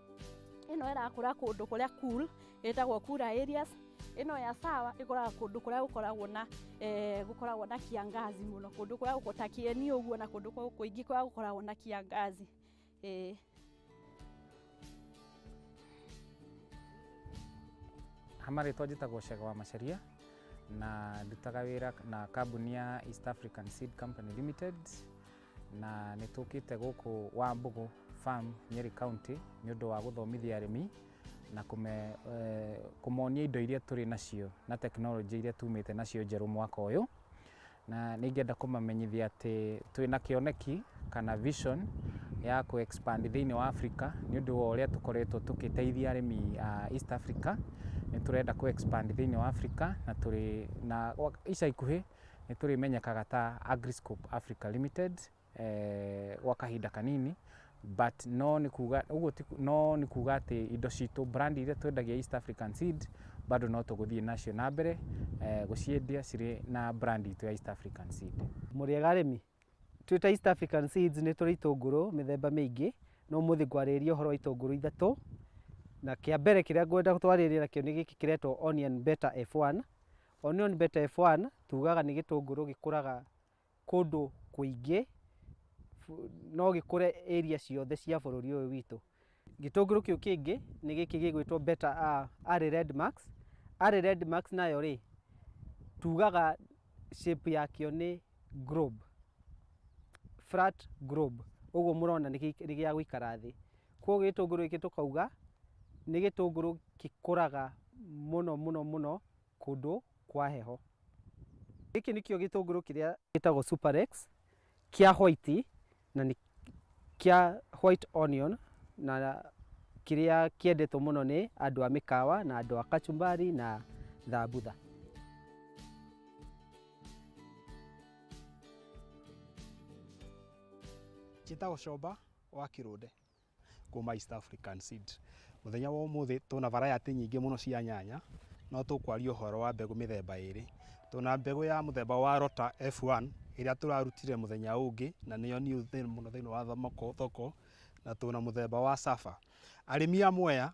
Ĩno ĩrakũra kũndũ kũrĩa cool, ĩtagwo cooler areas. Ĩno ya Sawa ĩkũraga kũndũ kũrĩa gũkoragwo na kiangazi mũno, kũndũ kũrĩa gũkoragwo ta Kieni ũguo, na kũndũ kũingĩ kũrĩa gũkoragwo na kiangazi. Hamarĩtwa njĩtagwo Cega wa Macharia na ndutaga wĩra na kambuni ya East African Seed Company Limited, na nĩ tũkĩte gũkũ Wambugu Farm, Nyeri County, nĩ ũndũ wa gũthomithia arĩmi na kũmonia indo iria tũrĩ nacio na tekinoronjĩ iria tumĩte nacio njerũ mwaka ũyũ. Na nĩ ingĩenda kũmamenyithia atĩ twĩna kĩoneki kana vision ya kũ expand thĩinĩ wa Africa, nĩ ũndũ wa ũrĩa tũkoretwo tũgĩteithia arĩmi a East Africa. Nĩ tũrenda kũ expand thĩinĩ wa Africa, na tũrĩ na ica ikuhĩ nĩ tũrĩmenyekaga ta Agriscope Africa Limited gwa kahinda kanini, but no nĩ kuga ũguo no nĩ kuga atĩ indo citũ, brand iria twendagia East African Seed, bado no tũgũthiĩ nacio na mbere gũciendia cirĩ na brand itũ ya East African Seed. Mũrĩega arĩmi, twĩ ta East African Seeds nĩ tũrĩ itũngũrũ mĩthemba mĩingĩ, no ũmũthĩ ngwarĩrĩria ũhoro wa itũngũrũ ithatũ, na kĩa mbere kĩrĩa ngwenda twarĩrĩria nakĩo nĩ gĩkĩ kĩretwo Onion Beta F1. Onion Beta F1 tugaga nĩ gĩtũngũrũ gĩkũraga kũndũ kũingĩ, no gĩkũre area ciothe cia bũrũri ũyũ witũ. Gĩtũngũrũ kĩu kĩngĩ nĩ gĩkĩ gĩgwĩtwo Beta Early Red Max. Early Red Max nayo rĩ, tugaga shape yakĩo nĩ globe, flat globe, ũguo mũrona nĩ gĩa gũikara thĩ. Koguo gĩtũngũrũ gĩkĩ tũkauga nĩ gĩtũngũrũ gĩkũraga mũno mũno mũno kũndũ kwa heho. Gĩkĩ nĩkĩo gĩtũngũrũ kĩrĩa gĩtagwo Superex kĩa white, na nĩ kĩa white onion, na kĩrĩa kĩendetwo mũno nĩ andũ a mĩkawa na andũ a kachumbari na thambutha. Njĩtagwo Comba wa Kĩrũnde kuma East African Seed. Mũthenya wa ũmũthĩ tũna variety nyingĩ mũno cia nyanya, no tũkwaria ũhoro wa mbegũ mĩthemba ĩrĩ. Tũna mbegũ ya mũthemba wa Rota F1 ĩrĩa tũrarutire mũthenya ũngĩ, na nĩyo new mũno thĩinĩ wa thoko, na tũna mũthemba wa Safa. Arĩmi a Mwea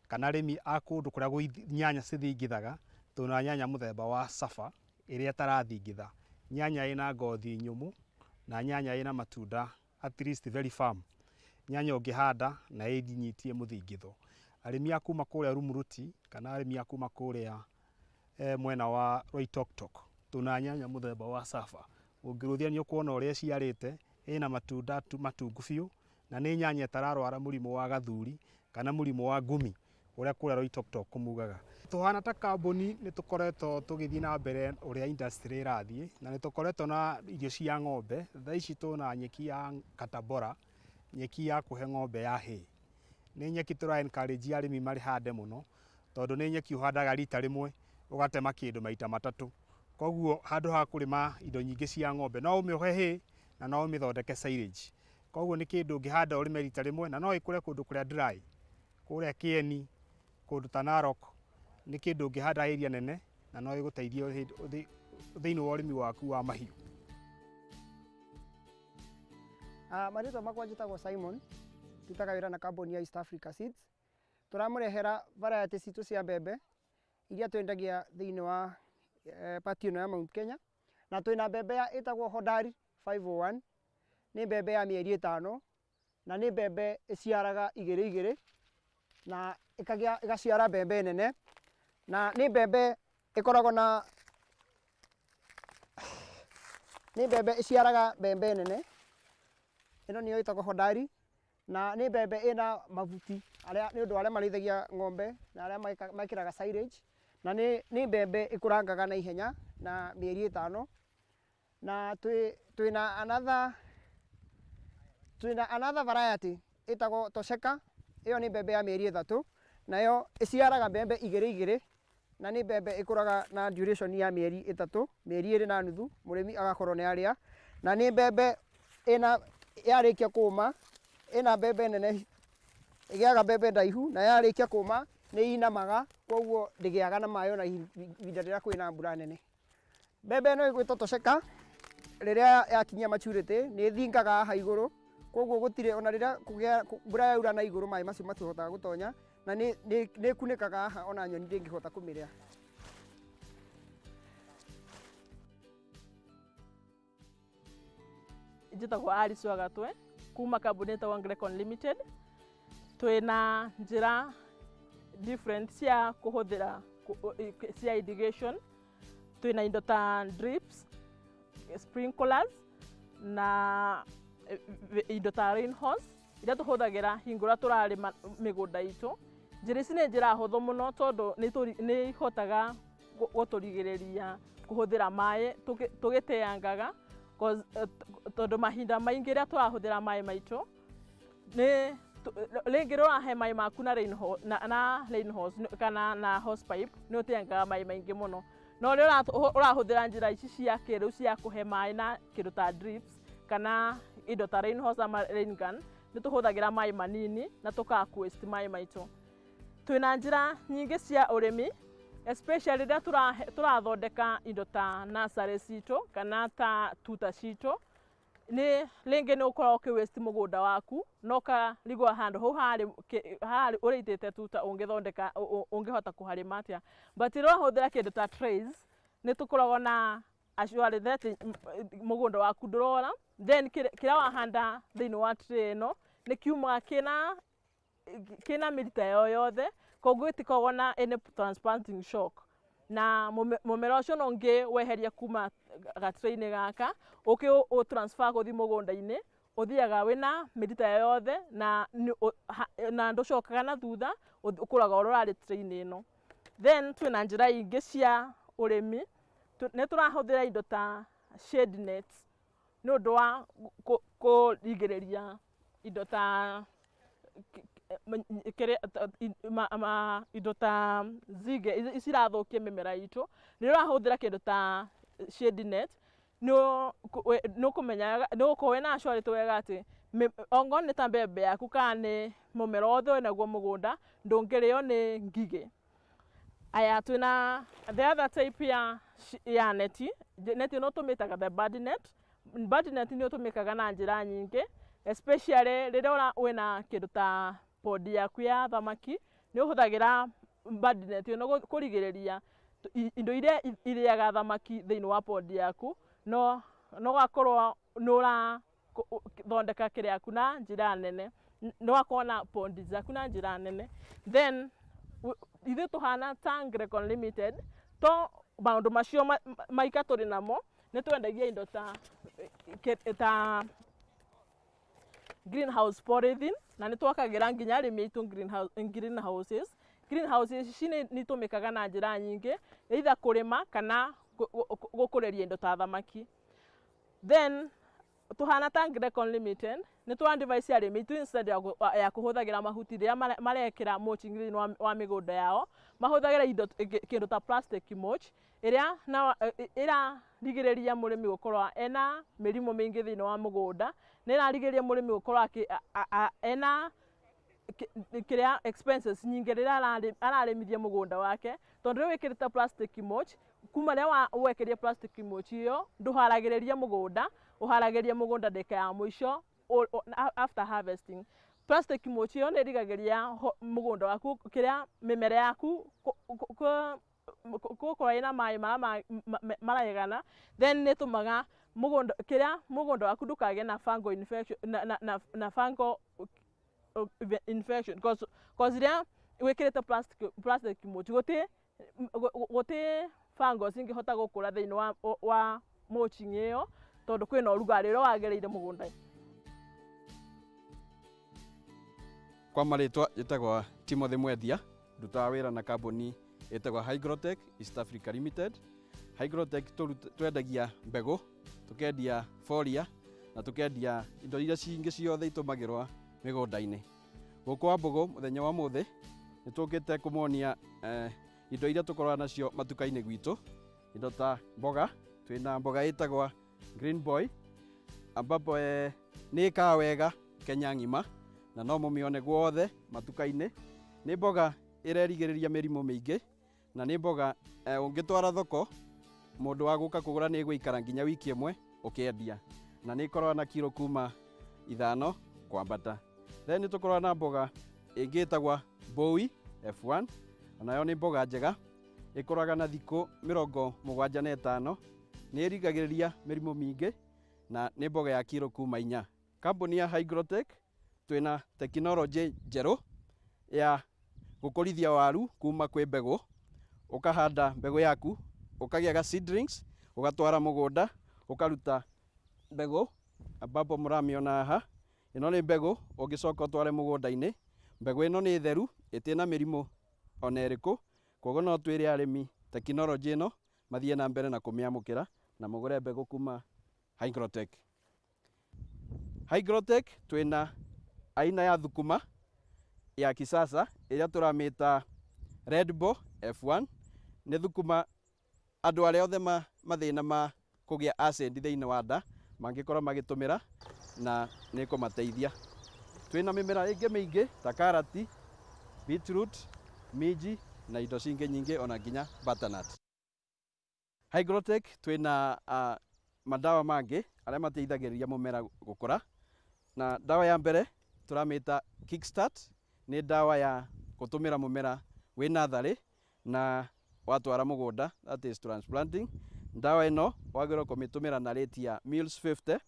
kana arĩmi a kũndũ kũrĩa nyanya cithingithaga, tũna nyanya mũthemba wa Safa ĩrĩa ĩtarathingitha. Nyanya ĩna ngothi nyũmũ na nyanya ĩna matunda at least very firm. Nyanya ũngĩhanda na ĩnyitie mũthingitho. Arĩmi a kuma kũrĩa Rumuruti kana arĩmi a kuma kũrĩa mwena wa Loitoktok, tuna nyanya mũthemba wa Safa. Ũngĩrũthia nĩ ũkuona ũrĩa ĩciarĩte, ĩna matunda matungu biũ, na nĩ nyanya ĩtararwara mũrimũ wa gathuri kana mũrimũ wa ngumi ũrĩa kũrĩa Loitoktok kũmugaga. Tũhana ta kambuni nĩ tũkoretwo tũgĩthiĩ na mbere ũrĩa industry ĩrathiĩ, na nĩ tũkoretwo na irio cia ng'ombe. Thaa ici tũna nyeki ya Katabora, nyeki ya kũhe ng'ombe ya hay. Nĩ nyeki tũra encourage arĩmi marĩhande mũno, tondũ nĩ nyeki ũhandaga rita rĩmwe ũgatema kĩndũ maita matatũ. Koguo handũ ha kũrĩma indo nyingĩ cia ng'ombe no ũmĩohe hay na no ũmĩthondeke silage. Koguo nĩ kĩndũ ũngĩhanda ũrĩme rita rĩmwe na no ĩkũre kũndũ kũrĩa dry, kũrĩa Kieni, kũndũ ta Narok. Nĩ kĩndũ ũngĩhanda area nene na no ĩgũteithie thĩinĩ wa ũrĩmi waku wa mahiũ. Marĩtwa makwa njĩtagwo Simon, ndutaga wĩra na kambuni ya East Africa Seeds. Tũramũrehera variety citũ cia mbembe iria twendagia thĩinĩ wa part ĩno ya Mount Kenya, na twĩna mbembe ĩtagwo Hodari 501. Nĩ mbembe ya mĩeri 5 na nĩ mbembe ĩciaraga igĩrĩ igĩrĩ na ĩgaciara mbembe nene, na nĩ mbembe ĩkoragwo na nĩ mbembe ĩciaraga mbembe nene. Ĩno nĩyo ĩtagwo Hodari, na nĩ mbembe ĩna mavuti arĩa nĩ ũndũ arĩa marĩithagia ng'ombe na arĩa mekĩraga silage, na nĩ mbembe ĩkũrangaga na ihenya na mĩeri 5. Na twĩna another variety ĩtagwo Tosheka. Ĩyo nĩ mbembe ya mĩeri 3, nayo ĩciaraga mbembe igĩrĩ igĩrĩ, na nĩ mbembe ĩkũraga na duration ya mĩeri 3, mĩeri 2.5 mũrĩmi agakorwo nĩ arĩa. Na nĩ mbembe ĩna yarĩkia kũma, ĩna mbembe nene, ĩgĩaga mbembe ndaihu, na yarĩkia kũma nĩ inamaga, koguo ndĩgĩaga na maĩ ona ihinda rĩrĩa kwĩna mbura nene. Mbembe ĩno ĩgwĩtwo Tosheka, rĩrĩa yakinyia maturity nĩ ĩthingaga haha igũrũ, koguo gũtirĩ ona rĩrĩa kũgĩa mbura yaura na igũrũ maĩ macio matihotaga gũtonya, na nĩ ĩkunĩkaga haha ona nyoni ndĩngĩhota kũmĩrĩa. Njĩtagwo Alice Wagatwe kuma kambuni ĩtagwo Grecon Limited. Twĩna njĩra different cia kũhũthĩra cia irrigation. Twĩna indo ta drips, sprinklers na indo ta rain hose iria tũhũthagĩra hingo ĩrĩa tũrarĩma mĩgũnda itũ. Njĩra ici nĩ njĩra hũthũ mũno tondũ nĩ ihotaga gũtũrigĩrĩria kũhũthĩra maĩ tũgĩteangaga, tondũ mahinda maingĩ rĩrĩa tũrahũthĩra maĩ maitũ nĩ rĩngĩ ũrahe maĩ maku na rain hose kana na hose pipe nĩ ũteangaga maĩ maingĩ mũno. No rĩrĩa ũrahũthĩra njĩra ici cia kĩrĩu cia kũhe maĩ na kĩndũ ta drips kana indo ta rain hose ama rain gun, nĩ tũhũthagĩra maĩ manini na tũkaga kũ waste maĩ maitũ. Twĩna njĩra nyingĩ cia ũrĩmi, especially rĩrĩa tũrathondeka indo ta nursery citũ kana ta tuta citũ. Nĩ rĩngĩ nĩ ũkoragwo ũkĩ waste mũgũnda waku na ũkarigwo handũ hau harĩ ũrĩitĩte tuta ũngĩthondeka ũngĩhota kũharĩma atĩa. But rĩrĩa ũrahũthĩra kĩndũ ta trays nĩ tũkoragwo na assurance atĩ mũgũnda waku ndũrora, then kĩrĩa wahanda thĩinĩ wa tray ĩno nĩ kiumaga kĩna mĩrita yo yothe, koguo gĩtikoragwo na any transplanting shock. Na mũmera ũcio no ũngĩ weheria kuma gatray-inĩ gaka ũkĩ ũ transfer gũthiĩ mũgũnda-inĩ, ũthiaga wĩna mĩrita yothe na ndũcokaga na thutha, ũkũraga ũrĩa ũrarĩ tray-inĩ ĩno. Then twĩna njĩra ingĩ cia ũrĩmi, nĩ tũrahũthĩra indo ta shade nets nĩ ũndũ wa kũrigĩrĩria indo ta indo ta nzige ici irathũkia mĩmera itũ. Rĩrĩa ũrahũthĩra kĩndũ ta shade net nĩ ũkũmenya nĩ ũgũkorwo wĩna assurance wega atĩ ongorwo nĩ ta mbembe yaku kana nĩ mũmera wothe wĩnaguo mũgũnda ndũngĩrĩo nĩ ngigĩ. Aya twĩna the other type ya neti. Neti ĩno tũmĩtaga the bird net. Bird net nĩ ũtũmĩkaga na njĩra nyingĩ, especially rĩrĩa wĩna kĩndũ ta pond yaku ya thamaki, nĩ ũhũthagĩra bird net ĩno kũrigĩrĩria indo iria irĩaga thamaki thĩinĩ wa pond yaku, no ũgakorwo nĩ ũrathondeka kĩrĩa yaku na njĩra nene. Nĩ wakorwo na pondi ciaku na njĩra nene. Then ithuĩ tũhana ta Ngrecon Limited, to maũndũ macio maika tũrĩ namo, nĩ twendagia indo ta ta greenhouse polythene, na nĩ twakagĩra nginya arĩmi aitũ greenhouses. Greenhouses ici nĩ itũmĩkaga na njĩra nyingĩ, either kũrĩma kana gũkũrĩria indo ta thamaki. Then tũhana ta Ngrecon Limited nĩ twa advise arĩmi aitũ, instead ya kũhũthagĩra mahuti rĩrĩa marekĩra mulching thĩinĩ wa mĩgũnda yao, mahũthagĩre indo kĩndũ ta plastic mulch, ĩrĩa na ĩrarigĩrĩria mũrĩmi gũkorwo ena mĩrimũ mĩingĩ thĩinĩ wa mũgũnda, nĩ ĩrarigĩrĩria mũrĩmi gũkorwo ena kĩrĩa expenses nyingĩ rĩrĩa ararĩmithia mũgũnda wake, tondũ rĩu wĩkĩrĩte plastic mulch, kuma rĩrĩa wekĩria plastic mulch ĩyo, ndũharagĩrĩria mũgũnda, ũharagĩria mũgũnda ndagĩka ya mũico after harvesting. Plastic mulch ĩyo nĩ ĩrigagĩrĩria mũgũnda waku, kĩrĩa mĩmera yaku gũkorwo ĩna maĩ marĩa maraigana. Then nĩ ĩtũmaga mũgũnda, kĩrĩa mũgũnda waku ndũkagĩe na fungal infection na fungal infection, cause rĩrĩa wĩkĩrĩte plastic mulch, gũtĩ fungus ingĩhota gũkũra thĩinĩ wa mulching ĩyo, tondũ kwĩna ũrugarĩ ũrĩa wagĩrĩire mũgũnda. Kwa marĩtwa njĩtagwo Timothy Mwendia, ndutaga wĩra na kambuni ĩtagwo Hygrotech East Africa Limited. Hygrotech twendagia mbegũ, tũkendia folia na tũkendia indo iria cingĩ ciothe itũmagĩrwo mĩgũnda-inĩ. Gũkũ Wambũgũ mũthenya wa ũmũthĩ nĩ tũkĩte kũmonia indo iria tũkoragwo nacio matuka-inĩ gwitũ, indo ta mboga. Twĩna mboga ĩtagwo Green Boy, ambapo nĩ ĩkaga wega Kenya ng'ima na no mũmĩone guothe matuka-inĩ. Nĩ mboga ĩrerigĩrĩria mĩrimũ mĩingĩ, na nĩ mboga ũngĩtwara thoko mũndũ wa gũka kũgũra nĩ ĩgũikara nginya wiki ĩmwe ũkĩendia, na nĩ ĩkoragwo na kiro kuma 5 kwambata. Then nĩ tũkoragwo na mboga ĩngĩ ĩtagwo Bowie F1, onayo nĩ mboga njega, ĩkũraga na thikũ 75, nĩ ĩrigagĩrĩria mĩrimũ mĩingĩ na nĩ mboga ya kiro kuma 4. Kambuni ya Hygrotech twĩna tekinoronjĩ njerũ ya gũkũrithia waru kuma kwĩ mbegũ. Ũkahanda mbegũ yaku, ũkagĩa ga seedlings, ũgatwara mũgũnda, ũkaruta mbegũ ambapo mũramĩona haha. Ĩno nĩ mbegũ ũngĩcoka ũtware mũgũnda-inĩ. Mbegũ ĩno nĩ theru, ĩtĩna mĩrimũ ona ĩrĩkũ, koguo no twĩre arĩmi tekinoronjĩ ĩno mathiĩ na mbere na kũmĩamũkĩra na mũgũre mbegũ kuma Hygrotech. Hygrotech twĩna aina ya thukuma ya kisasa ĩrĩa tũramĩta Red Bull F1. Nĩ thukuma andũ arĩa othe mathĩna ma kũgĩa acid thĩinĩ wa nda mangĩkorwo magĩtũmĩra na nĩ kũmateithia. Twĩna mĩmera ĩngĩ mĩingĩ ta karati, beetroot, minji na indo cingĩ nyingĩ ona nginya butternut. Hygrotech twĩna madawa mangĩ arĩa mateithagĩrĩria mũmera gũkũra, na dawa ya mbere tũramĩta Kickstart. Nĩ dawa ya gũtũmĩra mũmera wĩ natharĩ na watwara mũgũnda, that is transplanting. Dawa ĩno wagĩrĩirwo kũmĩtũmĩra na rate ya mils 50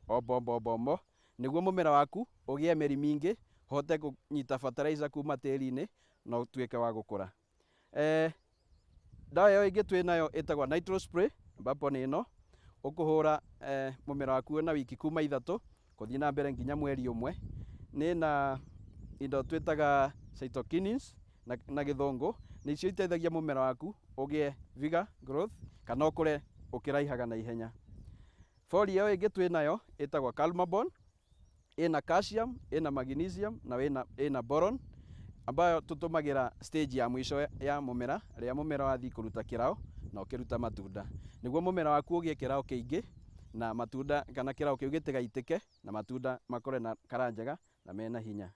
o bombo bombo, nĩguo mũmera waku ũgĩe mĩri mĩingĩ, ũhote kũnyita fertilizer kuma tĩri-inĩ na ũtuĩke wa gũkũra. Dawa ĩyo ĩngĩ twĩ nayo ĩtagwo Nitro Spray, ambapo nĩ ĩno ũkũhũra mũmera waku na wiki kuma 3 gũthiĩ na mbere nginya mweri 1. Nĩ na indo twĩtaga cytokinins na gĩthũngũ, nĩcio iteithagia mũmera waku ũgĩe vigor growth kana ũkũre ũkĩraihaga na ihenya. Foliar ĩyo ĩngĩ twĩ nayo ĩtagwo Calmabon, ĩna calcium, ĩna magnesium na ĩna boron, ambayo tũtũmagĩra stage ya mũico ya mũmera, rĩrĩa mũmera wathiĩ kũruta kĩrao na ũkĩruta matunda, nĩguo mũmera waku ũgĩe kĩrao kĩingĩ na matunda, kana kĩrao kĩu gĩtigaitĩke na matunda makũre na kara njega na mena hinya.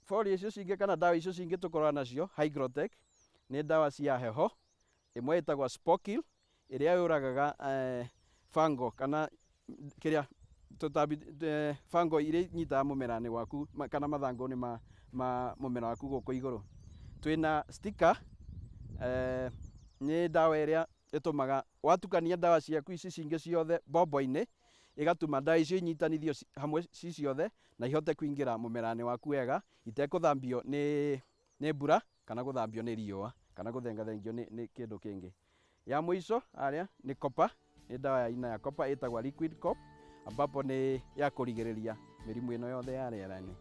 Foliar icio cingĩ kana dawa icio cingĩ tũkoragwo nacio Hygrotech nĩ dawa cia heho. Ĩmwe ĩtagwo Spokil, ĩrĩa yũragaga fungal kana kĩrĩa tũtambi, fungal iria inyitaga mũmera-inĩ waku kana mathangũ-inĩ ma mũmera waku gũkũ igũrũ. Twĩna sticker, nĩ dawa ĩrĩa ĩtũmaga watukania dawa ciaku ici cingĩ ciothe mbombo-inĩ, Ĩgatũma ndawa icio inyitanithio hamwe ci ciothe na ihote kũingĩra mũmera-inĩ waku wega itekũthambio nĩ mbura kana gũthambio nĩ riũa kana gũthengathengio nĩ kĩndũ kĩngĩ. Ya mũico harĩa nĩ copper, nĩ ndawa ya aina ya copper ĩtagwo liquid cop, ambapo nĩ ya kũrigĩrĩria mĩrimũ ĩno yothe ya rĩera-inĩ.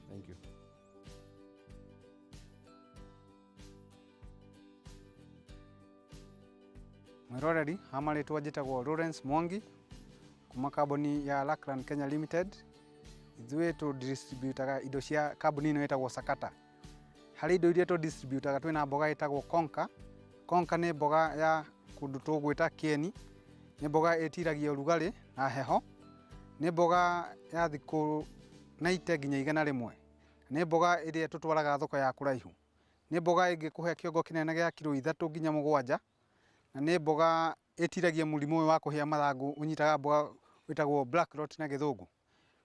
Thank you. Mwĩroreri, ha marĩtwa njĩtagwo Lawrence Mwangi kuma kambuni ya Lackland Kenya Limited. Ithuĩ tũ distributaga indo cia kambuni ĩno ĩtagwo Sakata. Harĩ indo iria tũ distributaga twĩna mboga ĩtagwo Konka. Konka nĩ mboga ya kũndũ tũgwĩta Kieni. Nĩ mboga ĩtiragia ũrugarĩ na heho. Nĩ mboga ya thikũ 90 nginya 100. Nĩ mboga ĩrĩa tũtwaraga thoko ya kũraihu. Nĩ mboga ĩngĩkũhe kĩongo kĩnene gĩa kiro 3 nginya 7. Na nĩ mboga ĩtiragia mũrimũ ũyũ wa kũhĩa mathangũ ũnyitaga mboga wĩtagwo black rot na gĩthũngũ.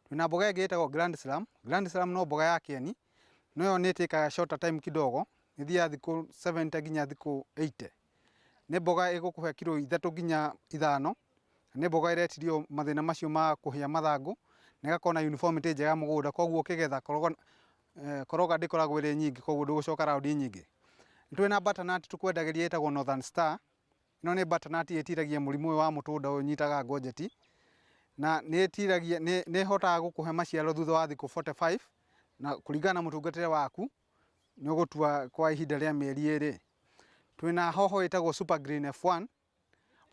Twĩna mboga ĩngĩ ĩtagwo Grand Slam. Grand Slam no mboga ya kĩeni, no yo nĩ ĩtĩkaga shorter time kidogo, ĩthiaga thikũ 70 nginya thikũ 80. Nĩ mboga ĩgũkũhe kiro 3 nginya 5, na nĩ mboga ĩretirio mathĩna macio ma kũhĩa mathangũ, na ĩgakorwo na uniformity njega mũgũnda, koguo ũkĩgetha koroga ndĩkoragwo ĩrĩ nyingĩ, koguo ndũgũcoka raundi nyingĩ. Twĩna butternut tũkwendagĩria ĩtagwo Northern Star. Ĩno nĩ butternut ĩtiragia mũrimũ ũyũ wa mũtũnda ũyũ ũnyitaga ngojeti, na nĩ ĩtiragia, nĩ ĩhotaga gũkũhe maciaro thutha wa thikũ 45, na kũringana na mũtungatĩre waku nĩ ũgũtua kwa ihinda rĩa mĩeri 2. Twĩna hoho ĩtagwo Super Green F1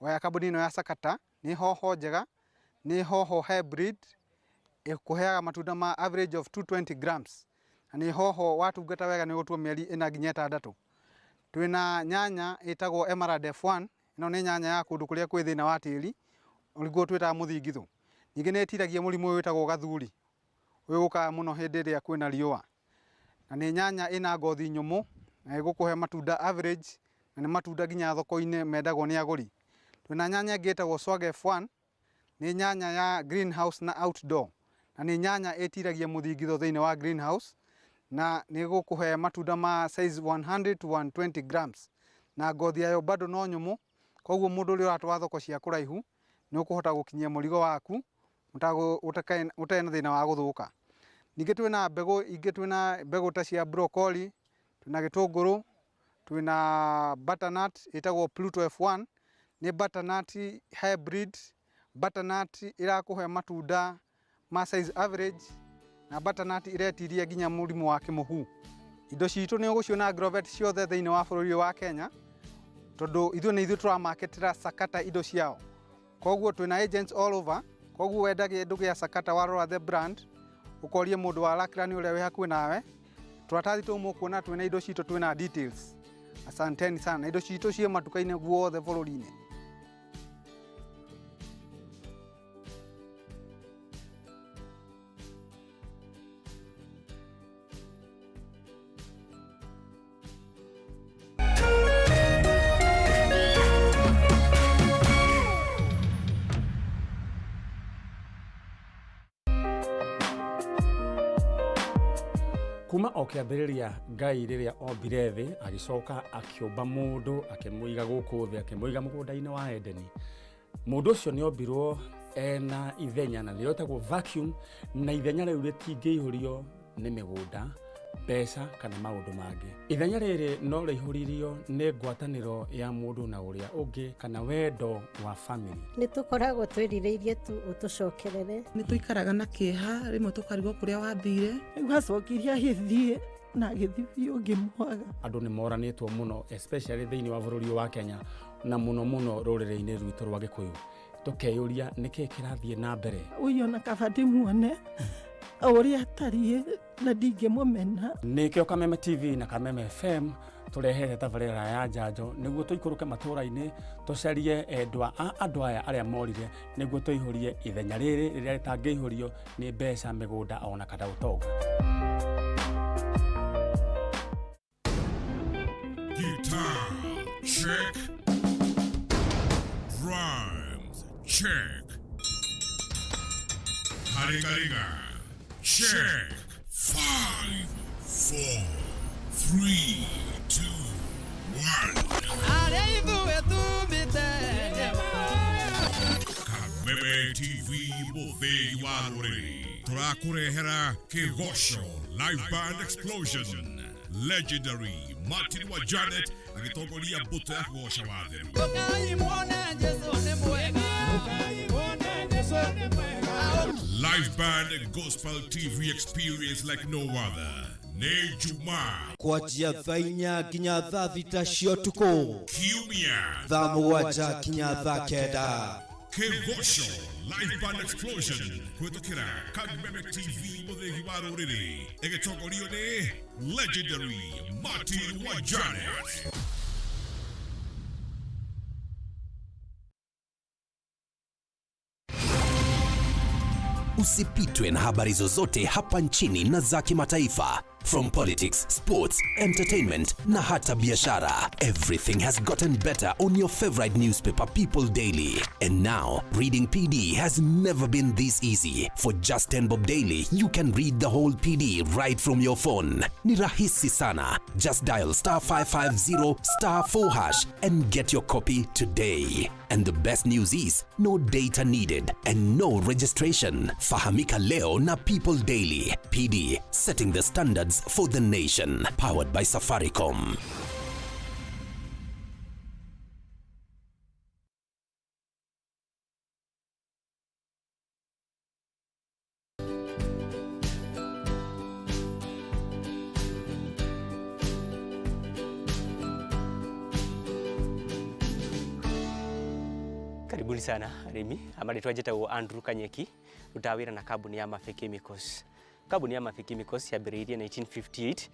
ya kambuni ĩno ya Sakata. Nĩ hoho njega, nĩ hoho hybrid ĩkũheaga matunda ma average of 220 grams, na nĩ hoho watungata wega nĩ ũgũtua mĩeri 4 nginya 6. Twĩna nyanya ĩtagwo Emerald F1. Ĩno nĩ nyanya ya kũndũ kũrĩa kwĩ thĩna wa tĩri, nĩguo twĩtaga mũthingithũ. Ningĩ nĩ ĩtiragia mũrimũ ũyũ wĩtagwo gathuri, ũyũ ũkaga mũno hĩndĩ ĩrĩa kwĩna riũa. Na nĩ nyanya ĩna ngothi nyũmũ na ĩgũkũhe matunda average, na nĩ matunda nginya thoko-inĩ mendagwo nĩ agũri. Twĩna nyanya ĩngĩ ĩtagwo Swag F1, nĩ nyanya ya greenhouse na outdoor, na nĩ nyanya ĩtiragia mũthingitho thĩinĩ wa greenhouse, na nĩ ĩgũkũhe matunda ma size 100 to 120 grams, na ngothi yayo bado no nyũmũ, koguo mũndũ ũrĩa ũratwara thoko cia kũraihu nĩ ũkũhota gũkinyia mũrigo waku ũtarĩ na thĩna wa gũthũka. Ningĩ twĩna mbegũ ingĩ, twĩna mbegũ ta cia broccoli, twĩna gĩtũngũrũ, twĩna butternut ĩtagwo Pluto F1, nĩ butternut hybrid, butternut ĩrakũhe matunda ma size average, na butternut ĩretiria nginya mũrimũ wa kĩmũhu. Indo citũ nĩ ũgũciona agrovet ciothe thĩinĩ wa bũrũri wa Kenya, tondũ ithuĩ nĩ ithuĩ tũramarketĩra Sakata indo ciao. Koguo twĩna agents all over, koguo wenda kĩndũ gĩa Sakata warora the brand, ũkorie mũndũ wa Lackland ũrĩa wĩ hakuhĩ nawe. Tũratathi tũu mũkuona twĩna indo citũ, twĩna details. Asanteni sana. Indo citũ ciĩ matuka-inĩ guothe bũrũri-inĩ. Kuma o kĩambĩrĩria Ngai rĩrĩa ombire thĩ agĩcoka akĩũmba mũndũ akĩmũiga gũkũ thĩ akĩmũiga mũgũnda-inĩ wa Edeni. Mũndũ ũcio nĩ ombirwo ena ithenya na nĩrĩo rĩtagwo vacuum, na ithenya rĩu rĩtingĩihũrio nĩ mĩgũnda, mbeca kana maũndũ mangĩ. Ithenya rĩrĩ no rĩihũririo nĩ ngwatanĩro ya mũndũ na ũrĩa ũngĩ kana wendo wa family. Nĩ tũkoragwo twĩrirĩirie tu ũtũcokerere. Nĩ tũikaraga na kĩeha, rĩmwe tũkarigwo kũrĩa wathire. Rĩu acokire agĩthiĩ na agĩthiĩ biũ ngĩmwaga. Andũ nĩ moranĩtwo mũno especially thĩinĩ wa bũrũri wa Kenya na mũno mũno rũrĩrĩ-inĩ rwitũ rwa Gĩkũyũ. Tũkeyũria nĩkĩĩ kĩrathiĩ na mbere. Ũyũ ona kaba ndĩmuone o ũrĩa atariĩ na ndingĩmũmena. Nĩkĩo Kameme TV na Kameme FM tũrehete tabarĩra ya njanjo nĩguo tũikũrũke matũũra-inĩ tũcarie endwa a andũ aya arĩa morire nĩguo tũihũrie ithenya rĩrĩ rĩrĩa rĩtangĩihũrio nĩ mbeca, mĩgũnda ona kana ũtonga. Guitar, check. Drums, check. Haringaringa, check. 5, 4, 3, 2, 1. Kameme Kameme TV, mũthĩgi wa rũrĩrĩ, tũrakũrehera Kĩgoco Live Band Explosion. Legendary Martin wa Janet agĩtongoria mbũtũ ya kũgoca watheru. Live Band Gospel TV experience like no other. Nĩ Jumaa Kwanjia thaa 4 nginya thaa 6 cia ũtukũ. Kiumia Thaa 7 nginya thaa 9. Kĩgoco Live Band Explosion kũhĩtũkĩra Kameme TV, mũthĩgi wa rũrĩrĩ, ĩgĩtongorio nĩ Legendary Martin wa Janet. Usipitwe na habari zozote hapa nchini na za kimataifa. From politics, sports, entertainment na hata biashara. Everything has gotten better on your favorite newspaper, People Daily. And now, reading PD has never been this easy. For just 10 bob daily, you can read the whole PD right from your phone. Ni rahisi sana. Just dial *550*4# and get your copy today. And the best news is, no data needed and no registration. Fahamika leo na People Daily. PD, setting the standards for the nation. Powered by Safaricom. Karibuni sana arĩmi. Marĩtwa njĩtagwo Andrew Kanyeki, rutaga wĩra na kambuni ya Murphy Chemicals. Kambuni ya Murphy Chemicals yambĩrĩirie 1958.